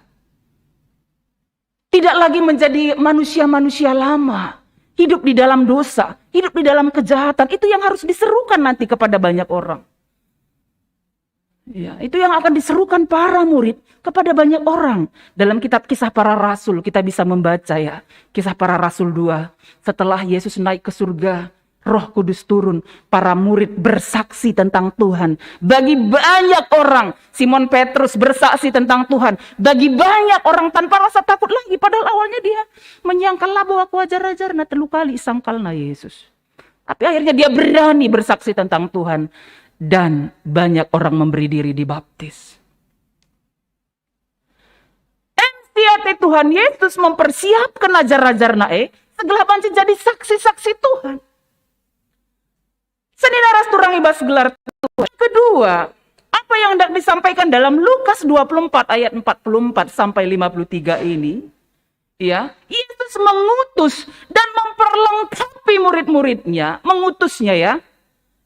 Tidak lagi menjadi manusia-manusia lama. Hidup di dalam dosa, hidup di dalam kejahatan. Itu yang harus diserukan nanti kepada banyak orang. Ya, itu yang akan diserukan para murid kepada banyak orang. Dalam kitab Kisah Para Rasul kita bisa membaca, ya, Kisah Para Rasul dua. Setelah Yesus naik ke surga, Roh Kudus turun, para murid bersaksi tentang Tuhan. Bagi banyak orang, Simon Petrus bersaksi tentang Tuhan. Bagi banyak orang tanpa rasa takut lagi, padahal awalnya dia menyangkal labo aku ajar-ajarna, telu kali isangkalna Yesus. Tapi akhirnya dia berani bersaksi tentang Tuhan dan banyak orang memberi diri dibaptis. Ensiate Tuhan Yesus mempersiapkan ajar-ajarna e segelah banci jadi saksi-saksi Tuhan. Senina ras turang i bas gelar Tuhan. Kedua, apa yang hendak disampaikan dalam Lukas dua puluh empat ayat empat puluh empat sampai lima puluh tiga ini? Ya, Yesus mengutus dan memperlengkapi murid-muridnya, mengutusnya, ya.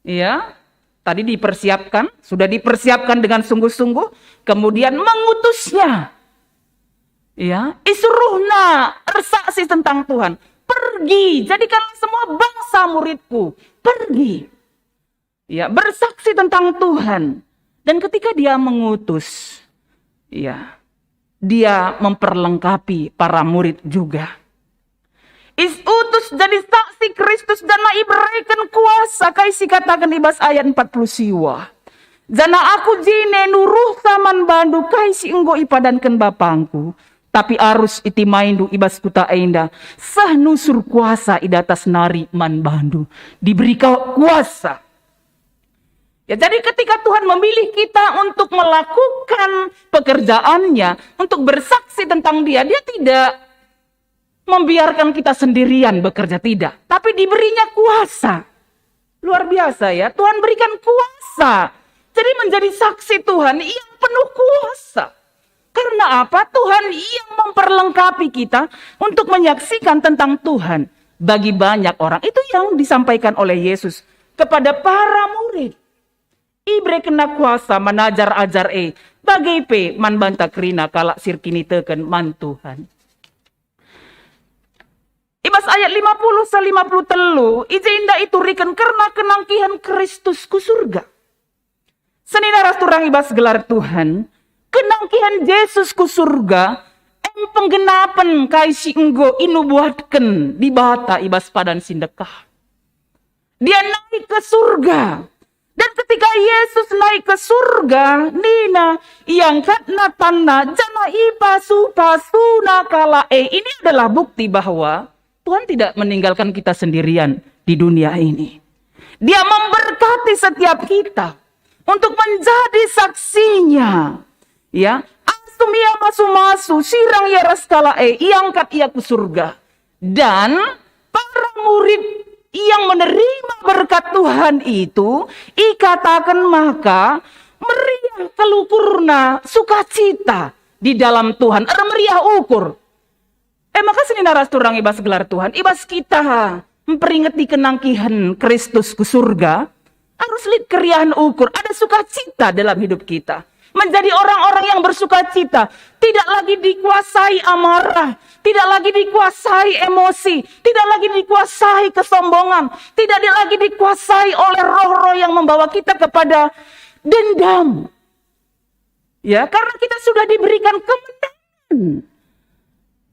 Ya, tadi dipersiapkan, sudah dipersiapkan dengan sungguh-sungguh, kemudian mengutusnya. Ya, isuruhna ersaksi tentang Tuhan. Pergi, jadikanlah semua bangsa muridku. Pergi. Ya, bersaksi tentang Tuhan. Dan ketika dia mengutus, ya, dia memperlengkapi para murid juga. Is utus jadi saksi Kristus janah ibereken kuasa kai si kataken i bas ayat empat puluh siwa. Janah aku jine nuruhsa man bandu kai si enggo ipadanken bapangku, tapi arus itimaindu i bas kuta enda, seh nusur kuasa i datas nari man bandu. Diberi kau kuasa. Ya, jadi ketika Tuhan memilih kita untuk melakukan pekerjaannya, untuk bersaksi tentang Dia, Dia tidak membiarkan kita sendirian bekerja, tidak. Tapi diberinya kuasa. Luar biasa, ya, Tuhan berikan kuasa. Jadi menjadi saksi Tuhan yang penuh kuasa. Karena apa? Tuhan yang memperlengkapi kita untuk menyaksikan tentang Tuhan bagi banyak orang. Itu yang disampaikan oleh Yesus kepada para murid. Iberekenna kuasa man ajar-ajar e, bage pe man banta kerina kalak si erkiniteken man Tuhan. I bas ayat lima puluh seh lima puluh telu, i je enda ituriken kerna kenangkihen Kristus ku surga. Senina ras turang i bas gelar Tuhan, kenangkihen Jesus ku surga em penggenapen kai si enggo inubuatken Dibata i bas padan si ndekah. Dia naik ke surga. Dan ketika Yesus naik ke surga, nina, iangkatna tanna, janah ipasu-pasuna kalak e. Ini adalah bukti bahwa Tuhan tidak meninggalkan kita sendirian di dunia ini. Dia memberkati setiap kita untuk menjadi saksinya. Ya, asum ia masu-masu, sirang ia ras kalak e, iangkat ia ku surga. Dan para murid yang menerima berkat Tuhan itu, ikataken maka meriah kal ukurna sukacita di dalam Tuhan, ermeriah ukur. E maka senina ras turang i bas gelar Tuhan, i bas kita mperingeti kenangkihen Kristus ku surga, arus lit keriahen ukur, ada sukacita dalam hidup kita. Menjadi orang-orang yang bersukacita, tidak lagi dikuasai amarah, tidak lagi dikuasai emosi, tidak lagi dikuasai kesombongan, tidak di-, lagi dikuasai oleh roh-roh yang membawa kita kepada dendam. Ya, karena kita sudah diberikan kemenangan.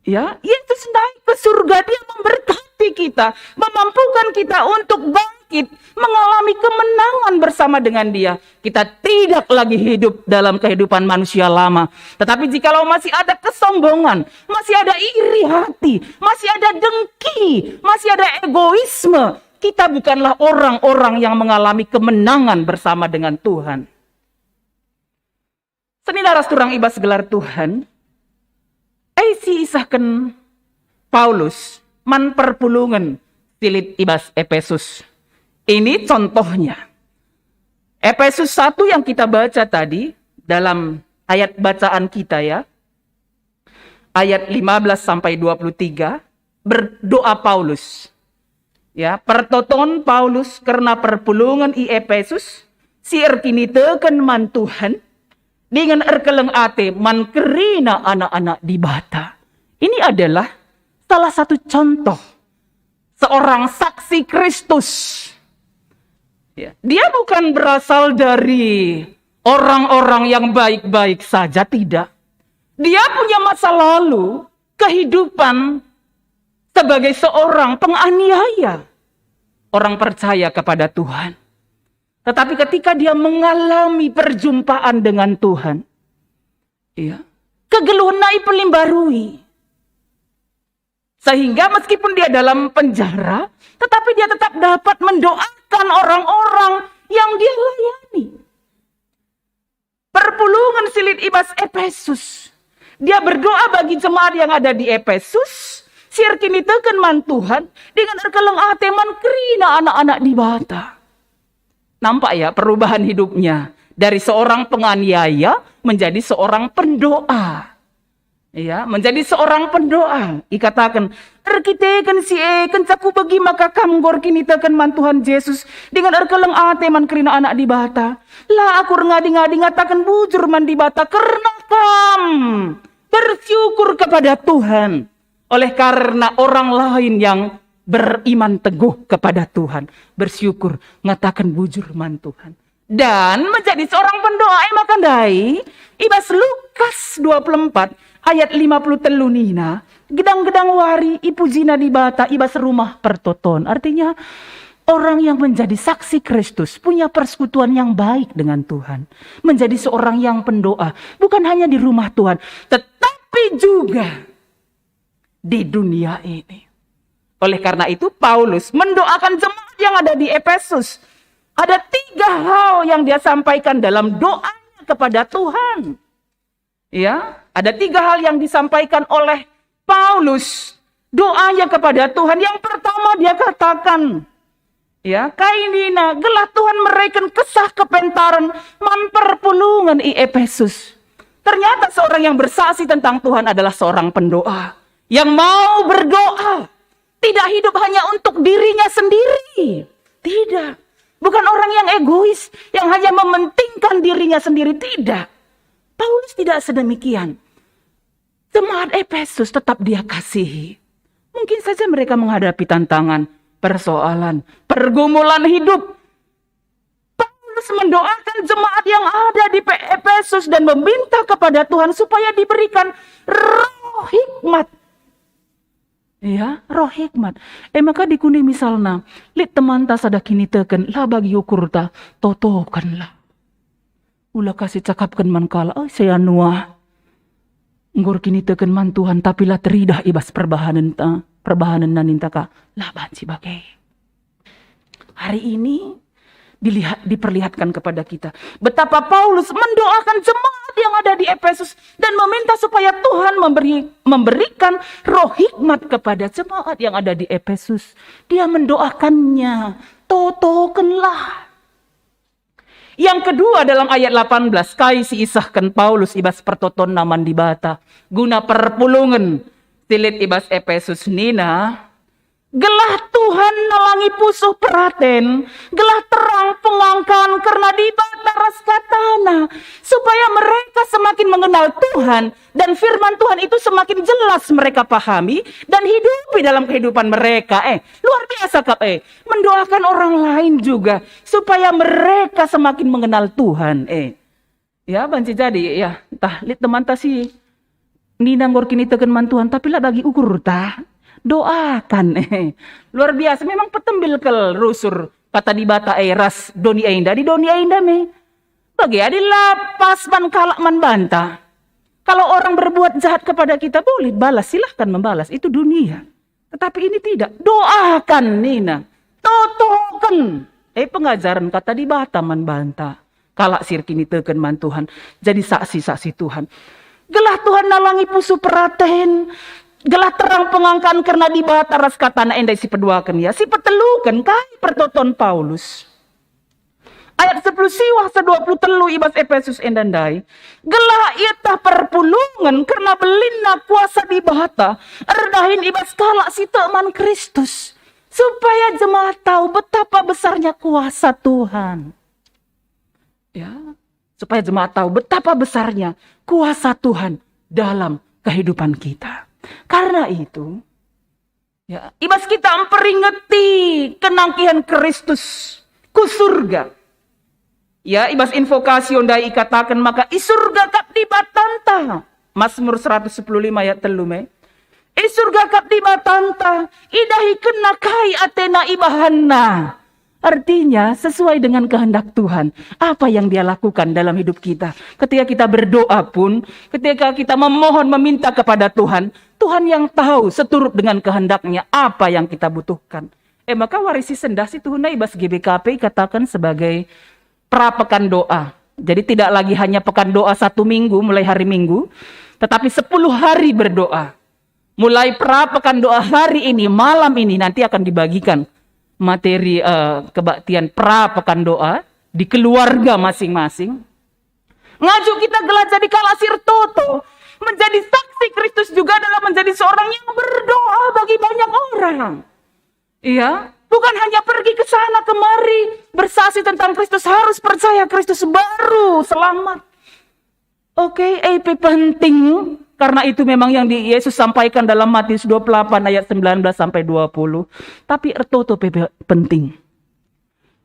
Ya, Yesus naik ke surga, Dia memberkati kita, memampukan kita untuk bangkit, mengalami kemenangan bersama dengan Dia. Kita tidak lagi hidup dalam kehidupan manusia lama. Tetapi jikalau masih ada kesombongan, masih ada iri hati, masih ada dengki, masih ada egoisme, kita bukanlah orang-orang yang mengalami kemenangan bersama dengan Tuhan. Senina ras turang i bas gelar Tuhan, e si isehken Paulus man perpulungen si lit i bas Epesus. Ini contohnya. Epesus satu yang kita baca tadi dalam ayat bacaan kita, ya. ayat lima belas sampai dua puluh tiga, berdoa Paulus. Ya, pertoton Paulus kerna perpulungen i Epesus, si erkiniteken man Tuhan, dingen erkeleng ate man kerina anak-anak Dibata. Ini adalah salah satu contoh seorang saksi Kristus. Ya, dia bukan berasal dari orang-orang yang baik-baik saja, tidak. Dia punya masa lalu kehidupan sebagai seorang penganiaya orang percaya kepada Tuhan. Tetapi ketika dia mengalami perjumpaan dengan Tuhan, ya, kegeluhenna ipelimbarui. Sehingga meskipun dia dalam penjara, tetapi dia tetap dapat mendoakan orang-orang yang dia layani. Perpulungen si lit i bas Epesus. Dia berdoa bagi jemaat yang ada di Epesus, si erkiniteken man Tuhan, dengan erkeleng ate man kerina anak-anak Dibata. Nampak ya perubahan hidupnya. Dari seorang penganiaya menjadi seorang pendoa. Ya, menjadi seorang pendoa. Ikataken, "Erkiteken si e, kenca kubegi maka kam enggo erkiniteken man Tuhan Jesus, dingen erkeleng ate man kerina Anak Dibata. La aku erngadi-ngadi ngataken bujur man Dibata kerna kam. Bersyukur kepada Tuhan oleh karena orang lain yang beriman teguh kepada Tuhan. Bersyukur, ngataken bujur man Tuhan." Dan menjadi seorang pendoa. E maka ndai, i bas Lukas dua puluh empat ayat lima puluh telu nina, "Gedang-gedang wari ipujina Dibata i bas rumah pertoton." Artinya, orang yang menjadi saksi Kristus punya persekutuan yang baik dengan Tuhan. Menjadi seorang yang pendoa, bukan hanya di rumah Tuhan, tetapi juga di dunia ini. Oleh karena itu, Paulus mendoakan jemaat yang ada di Epesus. Ada tiga hal yang dia sampaikan dalam doanya kepada Tuhan. Ya, ada tiga hal yang disampaikan oleh Paulus. Doanya kepada Tuhan. Yang pertama, dia katakan, ya, kai nina, "Gelah Tuhan mereken kesah kepentaren man perpulungen i Epesus." Ternyata seorang yang bersaksi tentang Tuhan adalah seorang pendoa yang mau berdoa. Tidak hidup hanya untuk dirinya sendiri. Tidak. Bukan orang yang egois, yang hanya mementingkan dirinya sendiri. Tidak. Paulus tidak sedemikian. Jemaat Epesus tetap dia kasihi. Mungkin saja mereka menghadapi tantangan, persoalan, pergumulan hidup. Paulus mendoakan jemaat yang ada di Pe-, Epesus dan meminta kepada Tuhan supaya diberikan roh hikmat. Ya, roh hikmat. E maka dikuni misalna, lit temanta sada kiniteken, la bagi ukurta, totokenlah. Ula ka sicakapken man kalak, "Oi, saya Nuah. Enggo erkiniteken man Tuhan, tapi la teridah i bas perbahanenta, perbahanenna," ninta ka, la banci bage. Hari ini dilihat, diperlihatkan kepada kita betapa Paulus mendoakan jemaat yang ada di Epesus dan meminta supaya Tuhan memberi, memberikan roh hikmat kepada jemaat yang ada di Epesus. Dia mendoakannya, "Totokenlah." Yang kedua, dalam ayat delapan belas, kai si isehken Paulus i bas pertotonna man Dibata guna perpulungen si lit i bas Epesus nina, "Gelah Tuhan nalangi pusuh peraten, gelah terang pengangkan kerna Dibata ras katana, supaya mereka semakin mengenal Tuhan, dan firman Tuhan itu semakin jelas mereka pahami dan hidupi dalam kehidupan mereka." Eh, luar biasa kap, eh. Mendoakan orang lain juga supaya mereka semakin mengenal Tuhan, eh. Ya, banci jadi, ya, ntah lit temanta si nina enggo erkiniteken man Tuhan, tapi la bagi ukurta. Doakan, eh. Luar biasa, memang petembil kal rusur Kata Dibata, eh, ras doni enda, di doni enda me. Bage adi la pas man kalak man banta. Kalau orang berbuat jahat kepada kita, boleh balas, silahkan membalas, itu dunia. Tetapi ini tidak. Doakan, nina. Totoken. Eh, pengajaren Kata Dibata man banta. Kalak si erkiniteken man Tuhan. Jadi saksi-saksi Tuhan. Gelah Tuhan nalangi pusuh peraten. Gelah terang pengangkan kerna Dibata ras katana enda si peduaken, ya. Si peteluken, kai pertoton Paulus. Ayat sepuluh siwah sa dua puluh telu i bas Epesus enda ndai, gelah ieteh perpulungen kerna belinna kuasa Dibata erdahin i bas kalak si tek man Kristus, supaya jemaat tahu betapa besarnya kuasa Tuhan. Ya, supaya jemaat tahu betapa besarnya kuasa Tuhan dalam kehidupan kita. Karena itu, ya, i bas kita mperingeti kenangkihen Kristus ku surga. Ya, i bas invokasio ndai ikataken maka i surga kap Dibatanta. Mazmur seratus sepuluh lima ayat telu me. I surga kap Dibatanta, idahikenna kai atena ibahanna. Artinya, sesuai dengan kehendak Tuhan, apa yang Dia lakukan dalam hidup kita. Ketika kita berdoa pun, ketika kita memohon, meminta kepada Tuhan, Tuhan yang tahu seturut dengan kehendak-Nya apa yang kita butuhkan. E maka wari si sendah si tuhuna i bas G B K P ikataken sebagai pra pekan doa. Jadi tidak lagi hanya pekan doa satu minggu mulai hari Minggu, tetapi sepuluh hari berdoa. Mulai pra pekan doa hari ini, malam ini nanti akan dibagikan materi, eh, kebaktian pra pekan doa di keluarga masing-masing. Ngajak kita gelah jadi kalak si ertoto, menjadi saksi Kristus juga dalam menjadi seorang yang berdoa bagi banyak orang. Iya, bukan hanya pergi ke sana kemari, bersaksi tentang Kristus, harus percaya Kristus baru selamat. Oke, eh, pe penting, karena itu memang yang di Yesus sampaikan dalam Matius dua puluh delapan ayat sembilan belas sampai dua puluh. Tapi ertoto pe pe-, penting.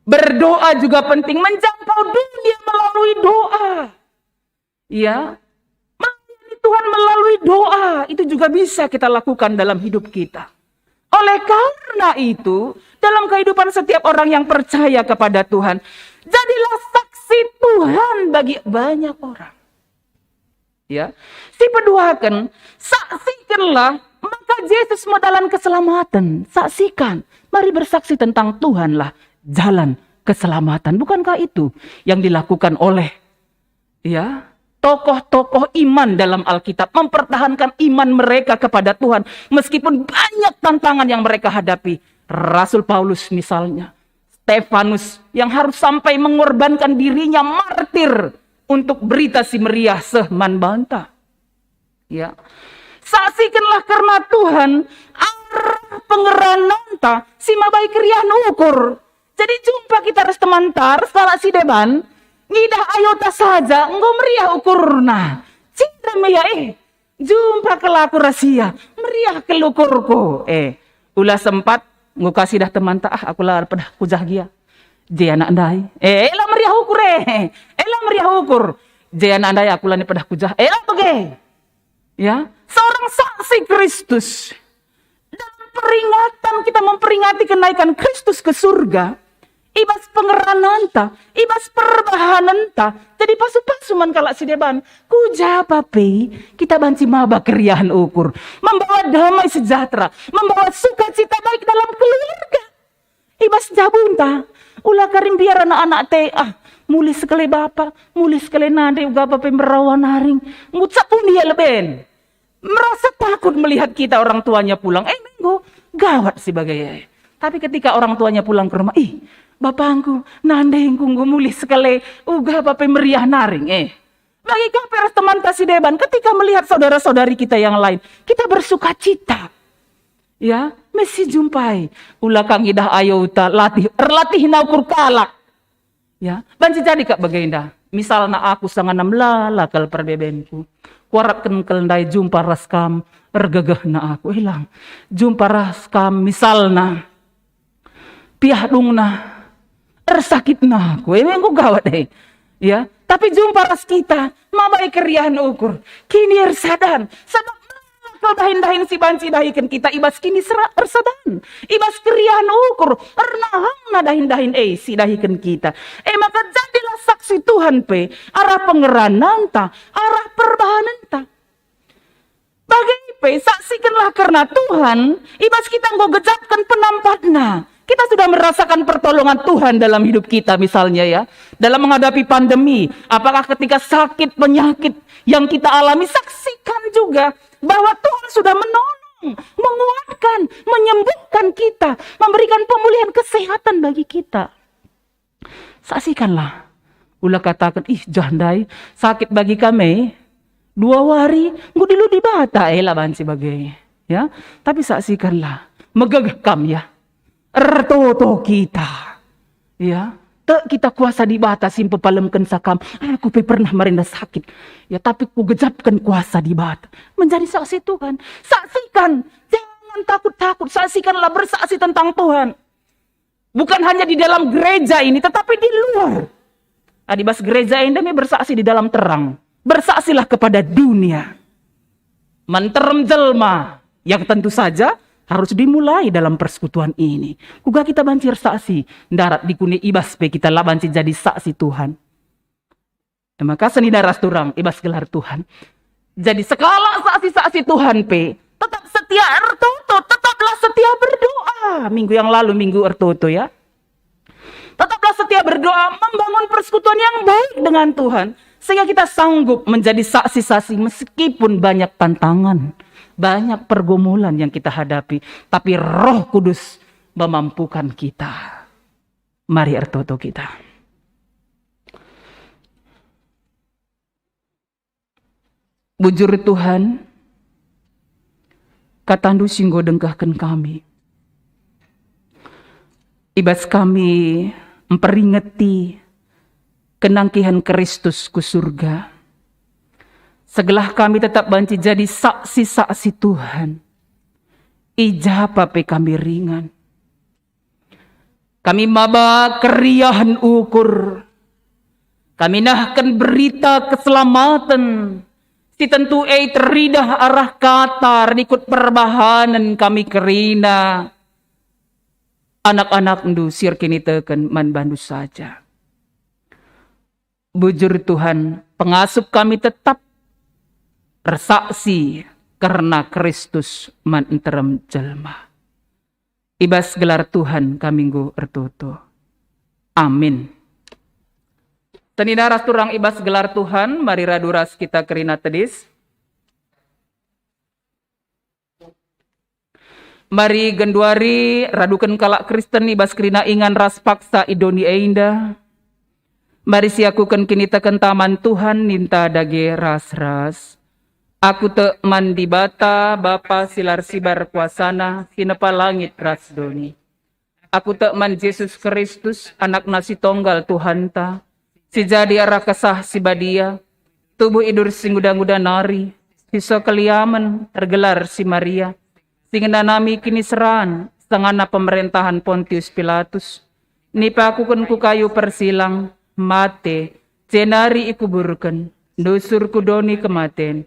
Berdoa juga penting, menjangkau dunia melalui doa. Ya, melayani Tuhan melalui doa itu juga bisa kita lakukan dalam hidup kita. Oleh karena itu, dalam kehidupan setiap orang yang percaya kepada Tuhan, jadilah saksi Tuhan bagi banyak orang. Ya, si peduaken, saksikenlah maka Jesus me dalan keselamatan. Saksikan, mari bersaksi tentang Tuhanlah jalan keselamatan. Bukankah itu yang dilakukan oleh, ya, tokoh-tokoh iman dalam Alkitab, mempertahankan iman mereka kepada Tuhan meskipun banyak tantangan yang mereka hadapi? Rasul Paulus misalnya, Stefanus yang harus sampai mengorbankan dirinya martir untuk Berita Si Meriah seh man banta. Ya. Saksikenlah kerna Tuhan arah pengerananta si mabai keriahen ukur. Jadi jumpa kita ras temanta, ras kalak si deban, ngidah ayota saja enggo meriah ukurna. Cida me ia, eh, jumpa kal aku ras ia, meriah kal ukurku. Eh, ula sempat, enggo ka sidah temanta, ah, aku la pedah kujah gia. Je anak ndai. Eh, ela meriah ukur, eh. Ela meriah ukur. Je anak ndai, aku la ni pedah kujah. Ela bage. Ya, seorang saksi Kristus. Dalam peringatan kita memperingati kenaikan Kristus ke surga, i bas pengerananta, i bas perbahanenta, jadi pasu-pasu man kalak si deban. Ku ja pe kita banci maba keriahen ukur, membawa damai sejahtera, membawa sukacita baik dalam keluarga. I bas jabunta, ula kari mbiar anak-anak te, ah, mulih sekali bapa, mulih sekali nande, uga apa pe merawa naring, ngucap pun ia leben. Merasa takut melihat kita orang tuanya pulang. Eh, menggo, gawat si bage. Tapi ketika orang tuanya pulang ke rumah, ih, bapangku, nandengku enggo mulih sekali, uga apa pe meriah naring, eh. Bagi ka pe ras temanta si deban, ketika melihat saudara-saudari kita yang lain, kita bersuka cita. Ya, me si jumpai. Ula ka ngidah ayota, latih, erlatihna ukur kalak. Ya, banci jadi kap bagenda. Misalna aku sangana melala kal perbebenku. Kuarapken kal ndai jumpa ras kam, ergegehna aku. Elang, jumpa ras kam misalna. Piah dungna, ersakitna aku, e me enggo gawat e. Ya, tapi jumpa ras kita, mabai keriahen ukur, kini ersadan, sabap kal dahin-dahin si banci dahiken kita i bas kini sera-, ersadan, i bas keriahen ukur, ernahangna dahin-dahin e si dahiken kita. E maka jadilah saksi Tuhan pe, arah pengerananta, arah perbahanenta. Bage pe, saksikenlah kerna Tuhan, i bas kita enggo gejapken penampatNa. Kita sudah merasakan pertolongan Tuhan dalam hidup kita, misalnya ya, dalam menghadapi pandemi, apakah ketika sakit, penyakit yang kita alami, saksikan juga bahwa Tuhan sudah menolong, menguatkan, menyembuhkan kita, memberikan pemulihan kesehatan bagi kita. Saksikanlah. Ula kataken, "Ih, jah ndai, sakit bagi kam e. Dua wari, enggo dilu Dibata e," la banci bage. Ya, tapi saksikanlah. Megegeh kam, ya. Ertoto kita. Ya, tek kita kuasa Dibata si mpepalemkenca kam. Aku pe pernah marenda sakit. Ya, tapi kugejapken kuasa Dibata. Menjadi saksi Tuhan. Saksikan. Jangan takut-takut. Saksikanlah, bersaksi tentang Tuhan. Bukan hanya di dalam gereja ini, tetapi di luar. Adi bas gereja enda me bersaksi di dalam terang. Bersaksilah kepada dunia. Man nterem jelma yang tentu saja harus dimulai dalam persekutuan ini. Kuga kita banci ersaksi, ndarat dikune ibas pe kita la banci jadi saksi Tuhan. E maka senina ras turang ibas gelar Tuhan. Jadi sekalak saksi-saksi Tuhan pe tetap setia ertoto, tetaplah setia berdoa. Minggu yang lalu, minggu ertoto ya. Tetaplah setia berdoa, membangun persekutuan yang baik dengan Tuhan, sehingga kita sanggup menjadi saksi-saksi meskipun banyak tantangan, banyak pergumulan yang kita hadapi, tapi Roh Kudus memampukan kita. Mari ertoto kita. Bujur Tuhan, kataNdu si enggo dengkehken kami. Ibas kami mperingeti kenangkihen Kristus ku surga. Segelah kami tetap banci jadi saksi-saksi Tuhan. I japa pe kami ringan. Kami maba keriahen ukur. Kami nehken berita keselamaten si tentu e teridah arah kata rikut perbahanen kami kerina anak-anakNdu si erkiniteken man bandu saja. Bujur Tuhan, pengasup kami tetap ersaksi kerna Kristus man nterem jelma. I bas gelar Tuhan kami enggo ertoto. Amin. Senina ras turang i bas gelar Tuhan, mari radu ras kita kerina tedis. Mari genduari raduken kalak Kristen i bas kerina ingan ras paksa i doni enda. Mari siakuken kinitekenta man Tuhan ninta dage ras-ras. Aku tek man Dibata, Bapa si la ersibar kuasaNa, si nepa langit ras doni. Aku tek man Jesus Kristus, AnakNa si Tonggal Tuhanta, si jadi arah Kesah Si Badia, tubuh idur si nguda-nguda nari, si sokeliamen, ergelar si Maria, si ngenanami kiniseran, sangana pemerentahen Pontius Pilatus, nipakuken ku kayu persilang, mate, jenari ikuburken, ndusur ku doni kematen.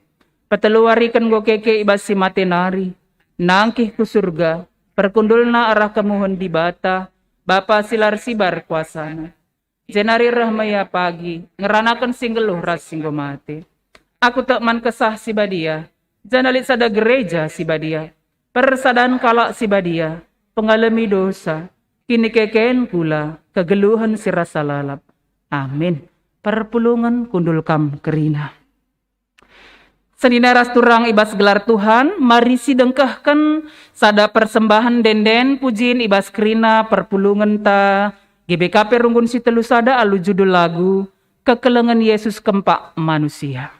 Peteluwariken enggo keke i bas si mate nari, nangkih ku surga, perkundulna arah kemuhen Dibata, Bapa si la ersibar kuasaNa. Jenari reh me ia pagi, ngeranaken si nggeluh ras si enggo mate. Aku tek man Kesah Si Badia, janah lit sada gereja si badia, persadan kalak si badia, pengalemi dosa, kinikeken kula, kegeluhen si rasa lalap. Amin. Perpulungen kundul kam kerina. Senina ras turang i bas gelar Tuhan, mari sidengkehken sada persembahen ende-enden pujin i bas kerina perpulungenta G B K P runggun si telu sada alu judul lagu Kekelengen Yesus Kempak Manusia.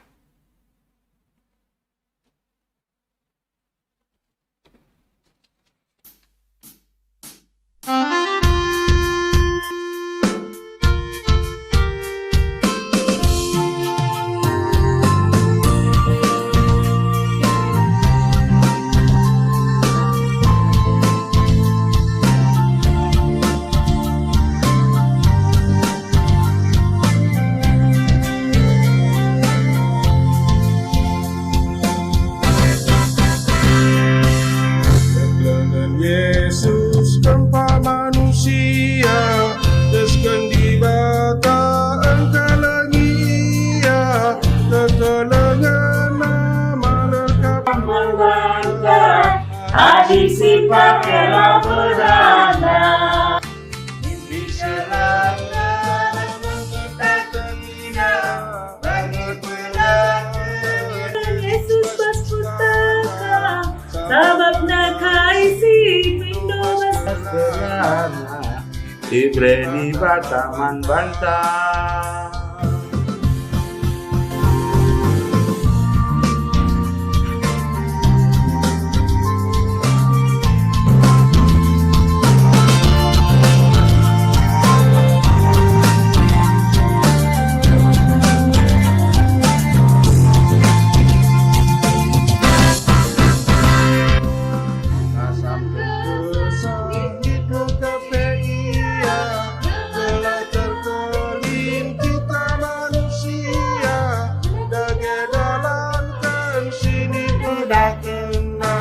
Kekelengen Yesus kempak manusia, tesken Dibata engkelengi ia, kekelengenNa malerkap. Adi si pake laporanna. Yesus bas pustaka, sabapna kai si pindo bas. Ibereni Dibata man banta. Asam kesah nggit pe ia, gelah terkelin kita manusia, dage dalanken si nipedakenNa,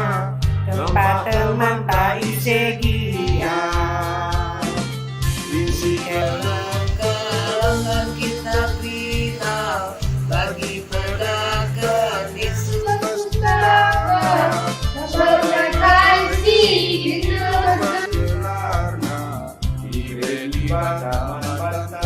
kempak temanta ise gia. Isi keleng-kelengen kita kerina, bagi pedaken Yesus Tuhan. Berkat kasih, gelarNa, ibereni Dibata man banta.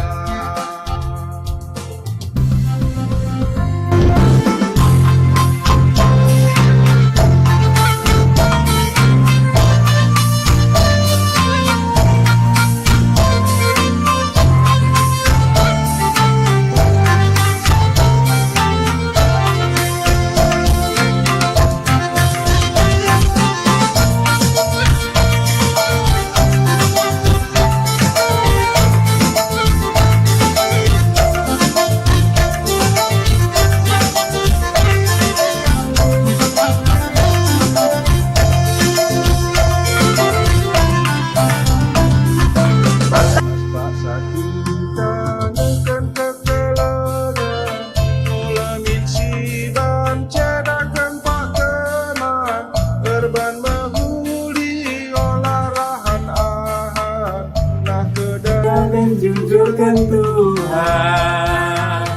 Paksa kita neken kekelengen, ula min siban cedaken pakeman, erban mehuli ola rahan-ahan, nah kedamen junjurken Tuhan.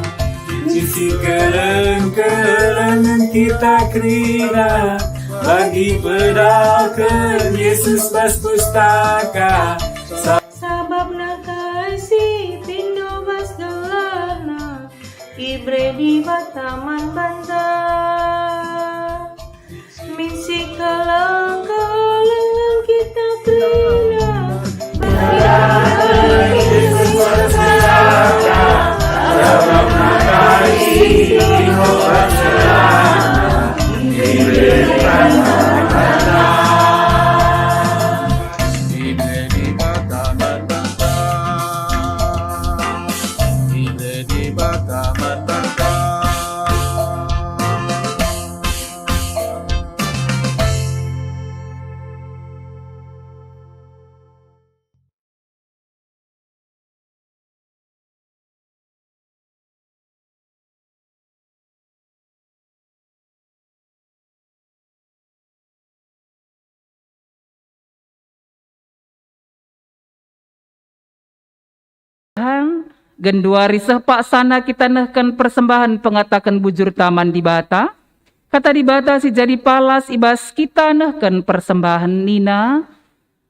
Isi keleng-kelengen kita kerina, bagi pedaken Yesus bas pustaka. Sabap naka isi pindo bas gelarNa, ibereni Dibata man banta. Min si keleng-kelengen kita kerina. Tuhan, genduari seh paksana kita nehken persembahen pengataken bujurta man Dibata. Kata Dibata si jadi palas i bas kita nehken persembahen nina,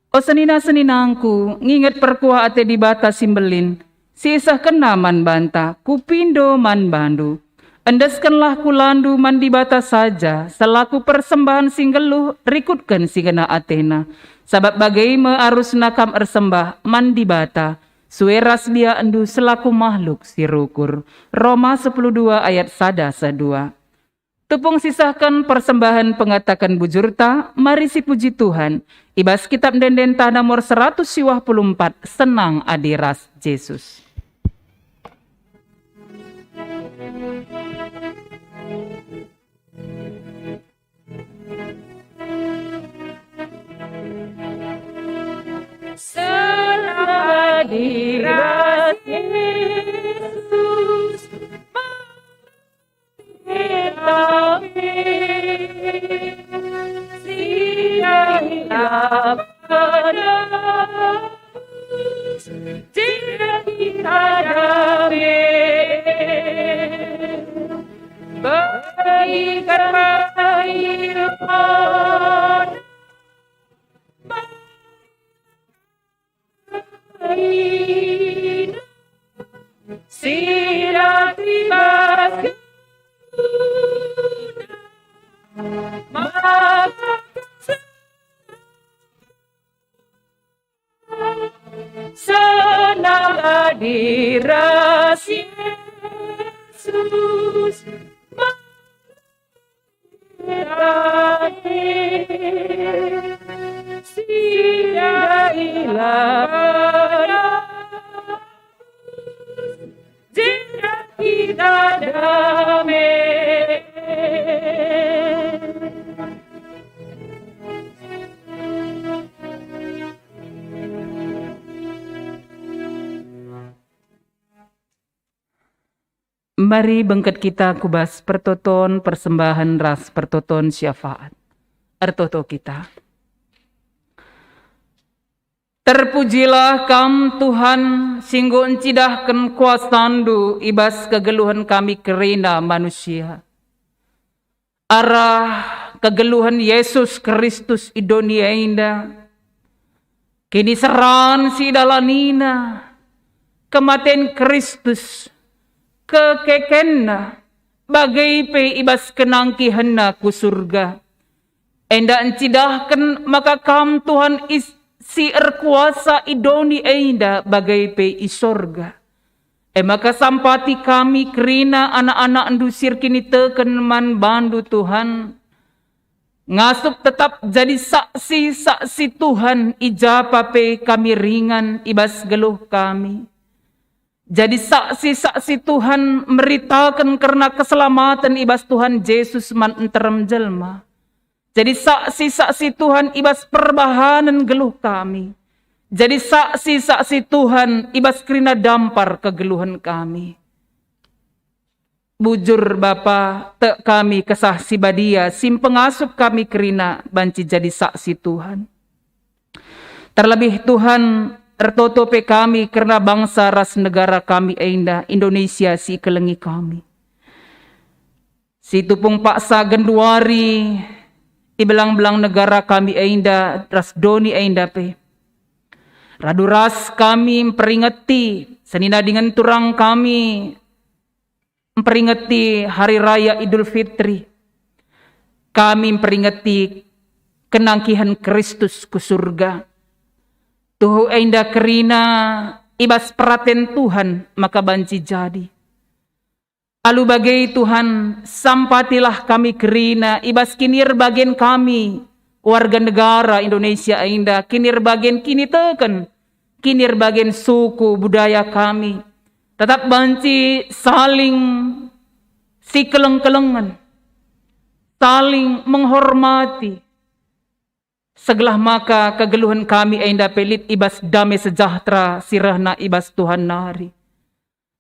O senina-seninangku, nginget perkuah ate Dibata si mbelin, si isehkenNa man banta, kupindo man bandu. Endeskenlah kulandu man Dibata saja, selaku persembahen si nggeluh rikutken si ngena ateNa. Sabap bage me arusna kam ersembah man Dibata, sue ras biakndu selaku mahluk si rukur. Roma sepuluh dua ayat sada seh dua. Tupung sisehken persembahen pengataken bujurta, mari sipuji Tuhan. I bas Kitap Ende-endenta nomor seratus siwah puluh empat, Senang Adi Ras Jesus. Senang adi ras Jesus, Di ras Yesus. Sida ilah, jenari kita dame. Mari bengket kita ku bas pertoton persembahen ras pertoton syafaat. Ertoto kita. Terpujilah Kam, Tuhan, si enggo ncidahken kuasaNdu i bas kegeluhen kami kerina manusia. Arah kegeluhen Yesus Kristus i doni enda, kiniseran si idalanina, kematen Kristus, kekekenNa, bage pe i bas kenangkihenNa ku Surga. Enda ncidahken maka Kam, Tuhan, is-, si erkuasa i doni enda bage pe i Sorga. E maka sampati kami kerina anak-anakNdu si erkiniteken man baNdu, Tuhan. Ngasup tetap jadi saksi-saksi Tuhan i ja pe kami ringan i bas geluh kami. Jadi saksi-saksi Tuhan meritaken kerna keselamaten i bas Tuhan Jesus man nterem jelma. Jadi saksi-saksi Tuhan i bas perbahanen geluh kami. Jadi saksi-saksi Tuhan i bas kerina dampar kegeluhen kami. Bujur Bapa, tek kami Kesah Si Badia si mpengasup kami kerina banci jadi saksi Tuhan. Terlebih Tuhan, ertoto pe kami kerna bangsa ras negara kami enda, Indonesia si ikelengi kami. Si tupung paksa genduari i belang-belang negara kami enda ras doni enda pe. Radu ras kami mperingeti senina dingen turang kami mperingeti Hari Raya Idul Fitri. Kami mperingeti kenangkihen Kristus ku Surga. Tuhu enda kerina i bas peraten Tuhan maka banci jadi. Alu bage, Tuhan, sampatilah kami kerina i bas kinirbagen kami, warga negara Indonesia enda, kinirbagen kiniteken, kinirbagen suku budaya kami, tetap banci saling sikeleng-kelengen, saling menghormati, segelah maka kegeluhen kami enda pe lit i bas dame sejahtera si rehna i bas Tuhan nari.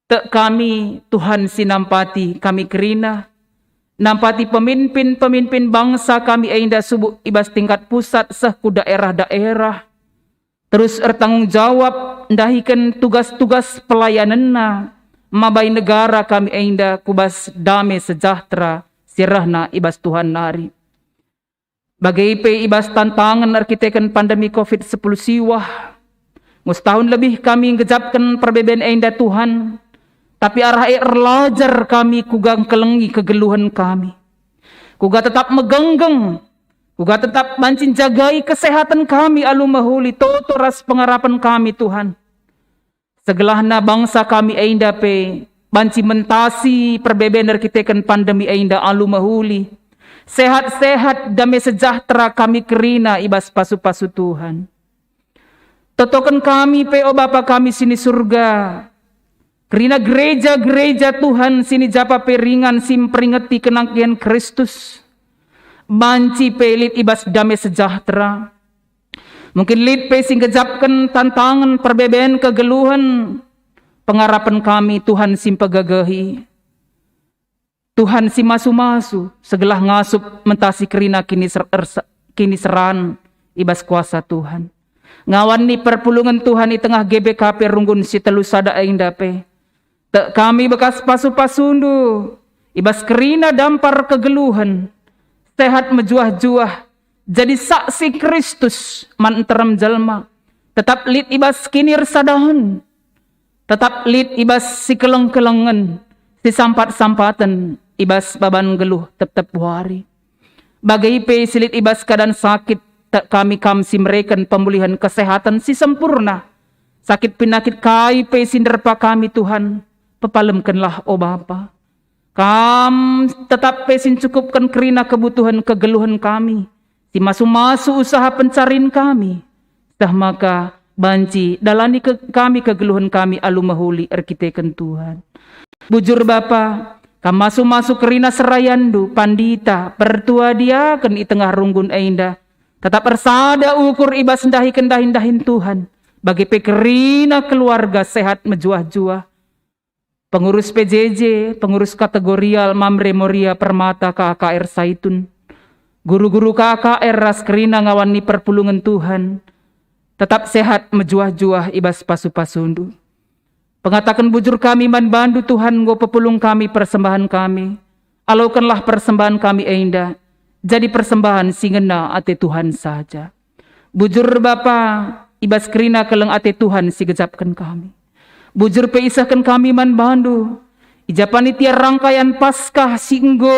Tek kami, Tuhan, si nampati kami kerina, nampati pemimpin-pemimpin bangsa kami enda subuk i bas tingkat pusat seh ku daerah-daerah, terus ertanggung jawab ndahiken tugas-tugas pelayanenna mabai negara kami enda ku bas dame sejahtera si rehna i bas Tuhan nari. Bage pe i bas tantangen erkiteken pandemi covid sepuluh siwah, enggo setahun lebih kami nggejapken perbeben enda, Tuhan, tapi arah e erlajar kami kuga ngkelengi kegeluhen kami. Kuga tetap megenggeng, kuga tetap banci njagai kesehatan kami alu mehuli toto ras pengarapen kami, Tuhan. Segelahna bangsa kami enda pe banci mentasi perbeben erkiteken pandemi enda alu mehuli. Sehat-sehat, dame sejahtera kami kerina i bas pasu-pasu Tuhan. Totoken kami pe, o Bapa kami si ni Surga, kerina gereja-gereja Tuhan si ni ja pe ringan si mperingeti kenangkihen Kristus, banci pe lit i bas dame sejahtera. Mungkin lit pe si nggejapken tantangen perbeben kegeluhen, pengarapen kami Tuhan si mpegegehi. Tuhan si masu-masu, segelah ngasup mentasi kerina kiniser-, ersa-, kiniseran i bas kuasa Tuhan. Ngawan ni perpulungen Tuhan i tengah G B K P runggun si telu sada enda pe. Tek kami bekas pasu-pasundu, i bas kerina dampar kegeluhen, sehat mejuah-juah, jadi saksi Kristus man nterem jelma, tetap lit i bas kinirsadahen, tetap lit i bas sikeleng-kelengen, sisampat-sampaten, i bas baban geluh tep-tep wari. Bage pe si lit i bas keadan sakit, tek kami Kam si mereken pemulihen kesehatan si sempurna, Sakit penakit kai pe si nderpa kami, Tuhan, pepalemkenlah, o Bapa. Kam tetap pe si ncukupken kerina kebutuhen kegeluhen kami, si masu-masu usaha pencarin kami, seh maka banci dalani ke-, kami kegeluhen kami alu mehuli erkiteken Tuhan. Bujur Bapa, Kam masu-masu kerina serayanNdu, pandita, pertua, diaken i tengah runggun enda, tetap ersada ukur i bas ndahiken dahin-dahin Tuhan, bage pe kerina keluarga sehat mejuah-juah. Pengurus P J J, pengurus kategorial Mamre Moria Permata K K R Saitun, guru-guru K K R ras kerina ngawan ni perpulungen Tuhan, tetap sehat mejuah-juah i bas pasu-pasuNdu. Pengataken bujur kami man baNdu, Tuhan, enggo pepulung kami persembahen kami. Alokenlah persembahen kami enda jadi persembahen si ngena ate Tuhan saja. Bujur Bapa, i bas kerina keleng ate Tuhan si gejapken kami. Bujur pe isehken kami man baNdu, i ja panitia rangkaian Paskah si enggo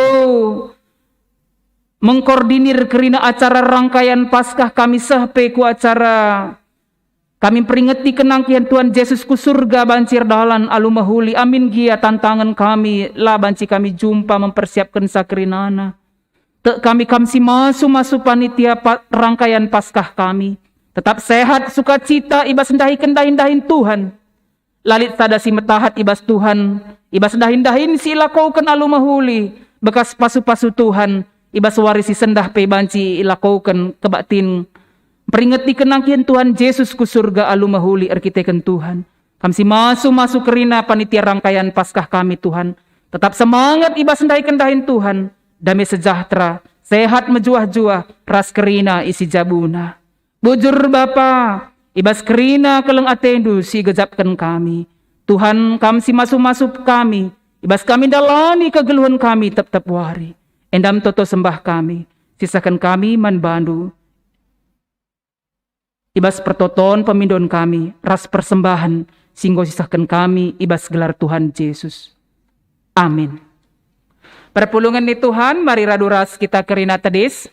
mengkoordinir kerina acara rangkaian Paskah kami seh pe ku acara kami mperingeti kenangkihen Tuhan Jesus ku Surga banci erdalan alu mehuli. Amin gia tantangen kami la banci kami jumpa mempersiapkenca kerinana. Tek kami Kam si masu-masu panitia pa-, rangkaian Paskah kami. Tetap sehat, sukacita, i bas ndahiken dahin-dahin Tuhan. La lit sada si metahat i bas Tuhan, i bas dahin-dahin si ilakoken alu mehuli, bekas pasu-pasu Tuhan, i bas wari si sendah pe banci ilakoken kebaktin mperingeti kenangkihen Tuhan Jesus ku Surga alu mehuli erkiteken Tuhan. Kam si masu-masu kerina panitia rangkaian Paskah kami, Tuhan. Tetap semangat i bas ndahiken dahin Tuhan, dame sejahtera, sehat mejuah-juah, ras kerina isi jabuna. Bujur Bapa, i bas kerina keleng ateNdu si igejapken kami. Tuhan, Kam si masu-masu kami, i bas kami ndalani kegeluhen kami tep-tep wari. Enda me toto sembah kami, sisehken kami man baNdu. I bas pertoton pemindon kami, ras persembahen si enggo sisehken kami i bas gelar Tuhan Jesus. Amin. Perpulungen ni Tuhan, mari radu ras kita kerina tedis.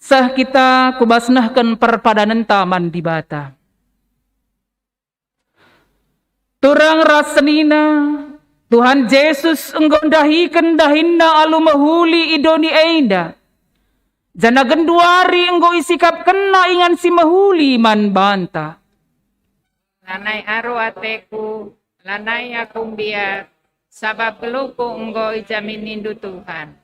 Seh kita ku bas nehken perpadanenta man Dibata. Turang ras senina, Tuhan Jesus enggo ndahiken dahinNa alu mehuli i doni enda, janah genduari enggo isikapkenNa ingan si mehuli man banta. Lanai aru ateku, lanai aku mbiar, sabap geluhku enggo ijamin nindu Tuhan.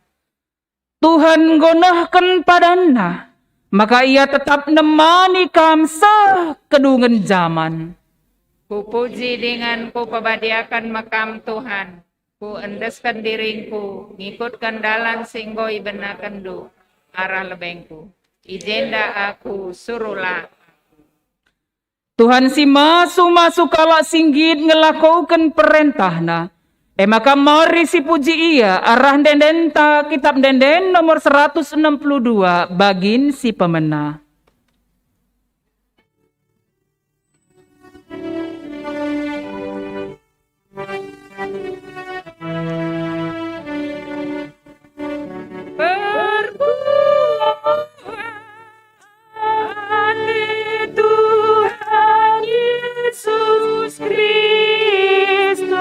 Tuhan enggo nehken padanNa, maka Ia tetap nemani kam seh kedungen jaman. Kupuji dingen kupabadiaken me Kam, Tuhan. Kuendesken diringku, ngikutken dalan si enggo ibenakenNdu arah lebengku. I jenda aku, suruhlah aku. Tuhan si masu-masu kalak si nggit ngelakoken perentahNa. E maka mari sipuji Ia arah ende-endenta Kitap Ende-enden nomor seratus enam puluh dua, bagin si pemena. Perpulungen Tuhan Yesus Kristus,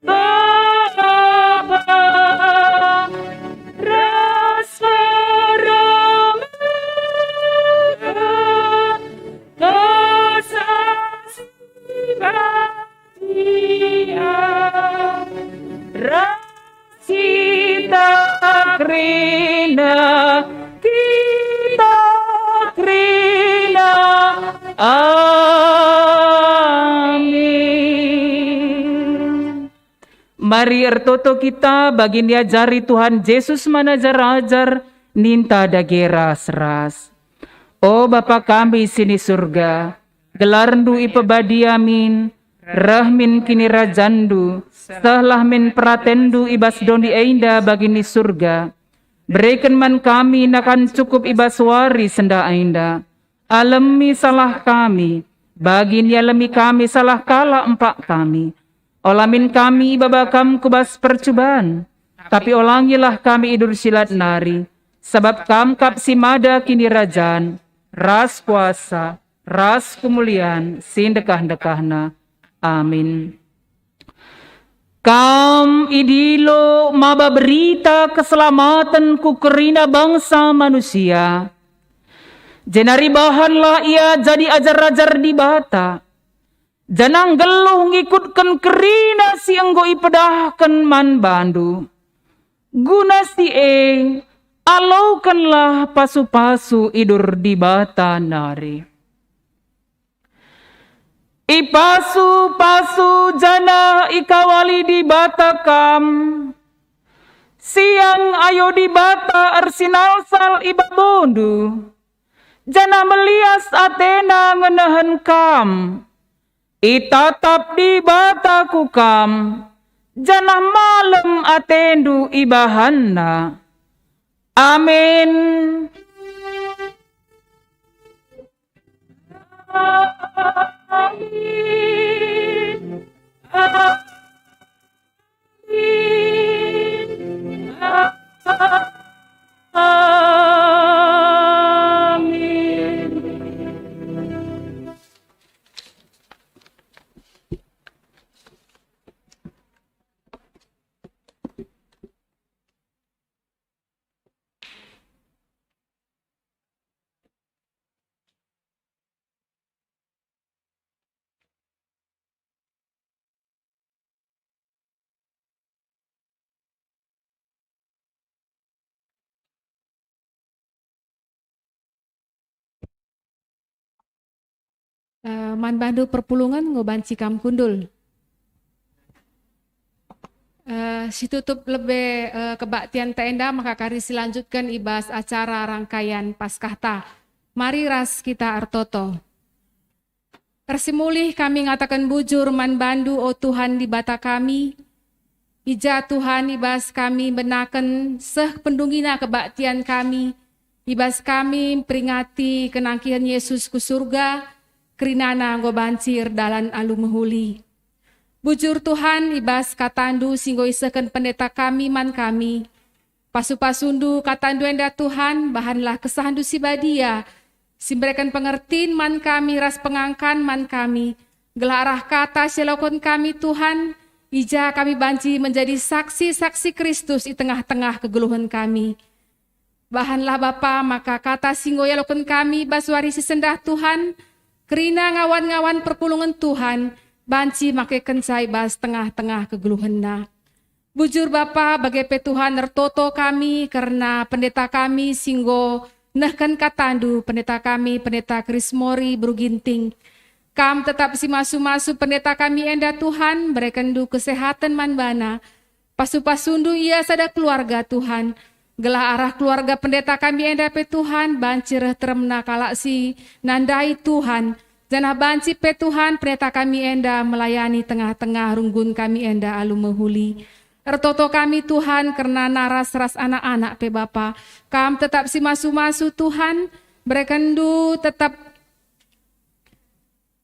Bapa ras Roh Badia, ras kita kerina, kita kerina. Amin. Mari ertoto kita bagi niajari Tuhan Jesus man ajar-ajar, ninta dage ras-ras. O Bapa kami si ni Surga, gelarNdu ipebadia min, reh min kinirajanNdu, sehlah min peratenNdu i bas doni enda bagi ni Surga. Bereken man kami nakan cukup i bas wari sendah enda. Alemi salah kami, bagi nialemi kami salah kalak empak kami. Ola min kami ibaba Kam ku bas percuban, tapi olangilah kami i bas si lat nari, Sabap Kam kap si mada kinirajan, ras kuasa, ras kemulian si ndekah-ndekahna. Amin. Kam idilo maba berita keselamaten ku kerina bangsa manusia, jenari bahanlah ia jadi ajar-ajar Dibata, janah nggeluh ngikutken kerina si enggo ipedahken man bandu. Guna si e, alokenlah pasu-pasu idur Dibata nari. Ipasu-pasu janah ikawali Dibata kam. Siang ayo Dibata ersinalsal i babondu, janah melias ateNa ngenehen kam. Itatap Dibata ku kam, janah malem atendu ibahanNa. Amin. Amin. Amin. Eh, man bandu perpulungen enggo banci kam kundul. Eh, situtup lebe, eh, kebaktianta enda maka kari silanjutken i bas acara rangkaian Paskahta. Mari ras kita ertoto. Ersimulih kami ngataken bujur man bandu, o Tuhan Dibata kami. I ja Tuhan, i bas kami mbenaken seh pendungina kebaktian kami, i bas kami mperingati kenangkihen Yesus ku Surga, kerinana enggo banci erdalan alu mehuli. Bujur Tuhan, i bas katandu si enggo isehken pendeta kami man kami. Pasu-pasundu katandu enda Tuhan, bahanlah kesahndu si badia, si mbereken pengertin man kami ras pengangkan man kami, gelah arah kata si ialoken kami Tuhan, i ja kami banci menjadi saksi-saksi Kristus i tengah-tengah kegeluhen kami. Bahanlah Bapa maka kata si enggo ialoken kami bas wari si sendah Tuhan, kerina ngawan-ngawan perpulungen Tuhan, banci makekenca i bas tengah-tengah kegeluhenna. Bujur Bapa, bage pe Tuhan ertoto kami kerna pendeta kami si enggo nehken katandu, pendeta kami, Pendeta Krismori Beru Ginting. Kam tetap si masu-masu pendeta kami enda Tuhan, berekenndu kesehaten man bana. Pasu-pasundu ia sada keluarga Tuhan. Gelah arah keluarga pendeta kami enda pe Tuhan, banci reh teremna kalak si nandai Tuhan. Janah banci pe Tuhan pendeta kami enda melayani tengah-tengah runggun kami enda alu mehuli. Ertoto kami Tuhan kerna naras ras anak-anak pe Bapa. Kam tetap si masu-masu Tuhan, berekenndu tetap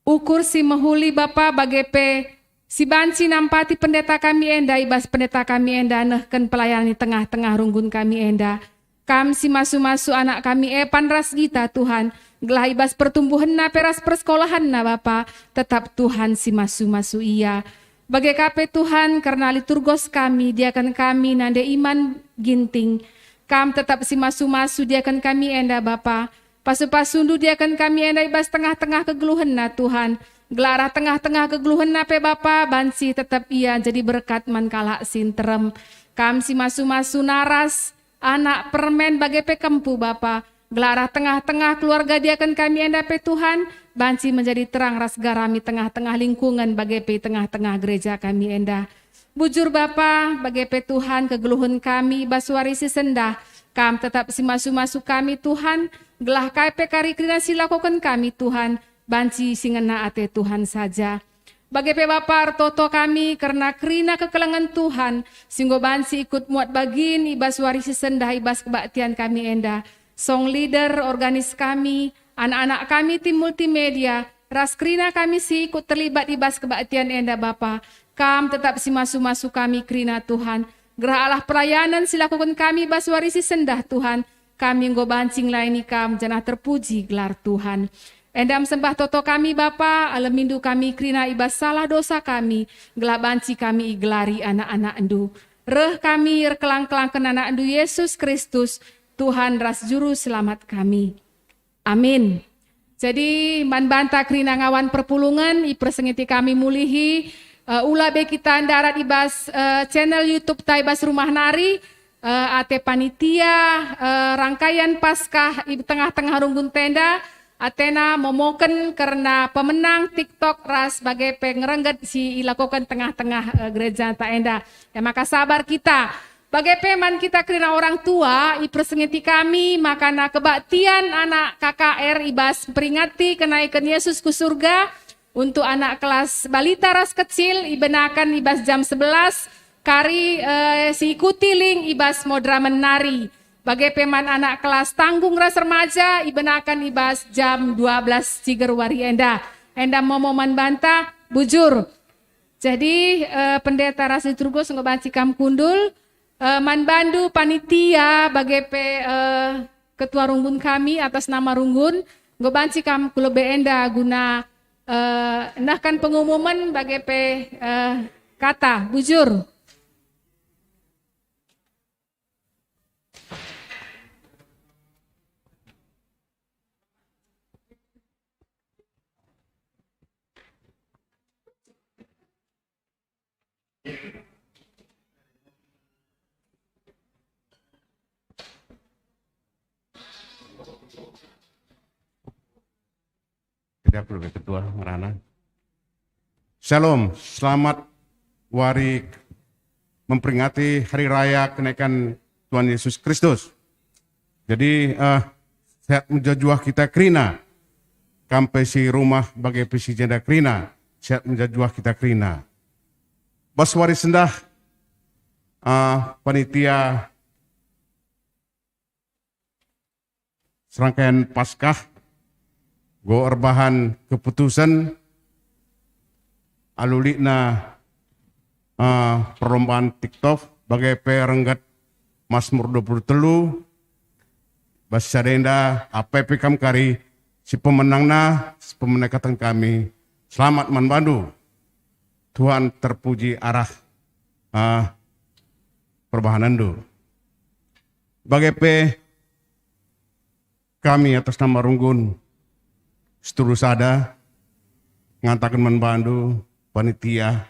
ukur si mehuli Bapa bage pe si banci nampati pendeta kami enda i bas pendeta kami enda nehken pelayanan i tengah-tengah runggun kami enda. Kam si masu-masu anak kami Epan ras Gita, Tuhan, gelah i bas pertumbuhenna pe ras persekolahenna, Bapa, tetap Tuhan si masu-masu ia. Bage ka pe, Tuhan, kerna liturgos kami, diaken kami, Nande Iman Ginting. Kam tetap si masu-masu diaken kami enda, Bapa. Pasu-pasundu diaken kami enda i bas tengah-tengah kegeluhenna, Tuhan. Gelah arah tengah-tengah kegeluhenna pe, Bapa, banci tetap ia jadi berkat man kalak si nterem. Kam si masu-masu naras, anak, permen, bage pe kempu, Bapa. Gelah arah tengah-tengah keluarga diaken kami enda pe, Tuhan, banci menjadi terang ras garam i tengah-tengah lingkungen, bage pe i tengah-tengah gereja kami enda. Bujur Bapa, bage pe Tuhan, kegeluhen kami i bas wari si sendah. Kam tetap si masu-masu kami, Tuhan, gelah kai pe kari kerina si lakoken kami, Tuhan, banci si ngena ate Tuhan saja. Bage pe Bapa, ertoto kami kerna kerina kekelengen Tuhan, si enggo banci ikut muat bagin i bas wari si sendah i bas kebaktian kami enda. Song leader, organis kami, anak-anak kami tim multimedia, ras kerina kami si ikut terlibat i bas kebaktian enda, Bapa. Kam tetap si masu-masu kami kerina, Tuhan. Gerah Allah pelayanan si lakoken kami bas wari si sendah, Tuhan. kami enggo banci ngelaini Kam, janah terpuji gelar Tuhan. Enda me sembah toto kami, Bapa, alemindu kami kerina i bas salah dosa kami, gelah banci kami igelari anak-anakNdu. Reh kami erkelang-kelangken anakNdu Yesus Kristus, Tuhan ras Juru Selamat kami. Amin. Jadi, man banta kerina ngawan perpulungen, ipersingeti kami mulihi, eh, ula be kita ndarat i bas, eh, channel YouTube ta i bas rumah nari, eh, ate panitia, eh, rangkaian Paskah i tengah-tengah runggun tenda, atena momoken kerna pemenang TikTok ras bage pe ngerengget si ilakoken tengah-tengah, eh, gereja ta enda. E maka sabar kita. Bage pe man kita kerina orang tua, ipersingeti kami maka na kebaktian anak K K R i bas mperingati kenaiken Yesus ku surga, untuk anak kelas balita ras kecil ibenaken i bas jam sebelas, kari, eh, si ikuti ling i bas moderamen nari. Bage pe man anak kelas tanggung ras remaja ibenaken i bas jam dua belas ciger wari enda. Enda momo man banta, bujur. Jadi, eh, pendeta ras liturgos enggo banci kam kundul, eh, man bandu panitia bage pe, eh, ketua runggun kami atas nama runggun, enggo banci kam ku lebe enda guna, eh, nehken pengumumen bage pe, eh, kata bujur. Jadi aku lebih ketua ngerana. Shalom, selamat wari memperingati Hari Raya Kenaikan Tuhan Yesus Kristus. Jadi, eh, sehat mejuah-juah kita kerina. Kam pe si rumah bage pe si jenda kerina, sehat mejuah-juah kita kerina. Bas wari sendah, eh, panitia serangkaian Paskah, enggo erbahan keputusen alu likna, eh, perlombaan TikTok, bage pe rengget Masmur dua puluh telu, bas sada enda, apai pe kam kari si pemenangna, si pemenang kataken kami, selamat man bandu. Tuhan terpuji arah, eh, perbahanenndu. Bage pe kami atas nama runggun seterus sada ngataken man bandu panitia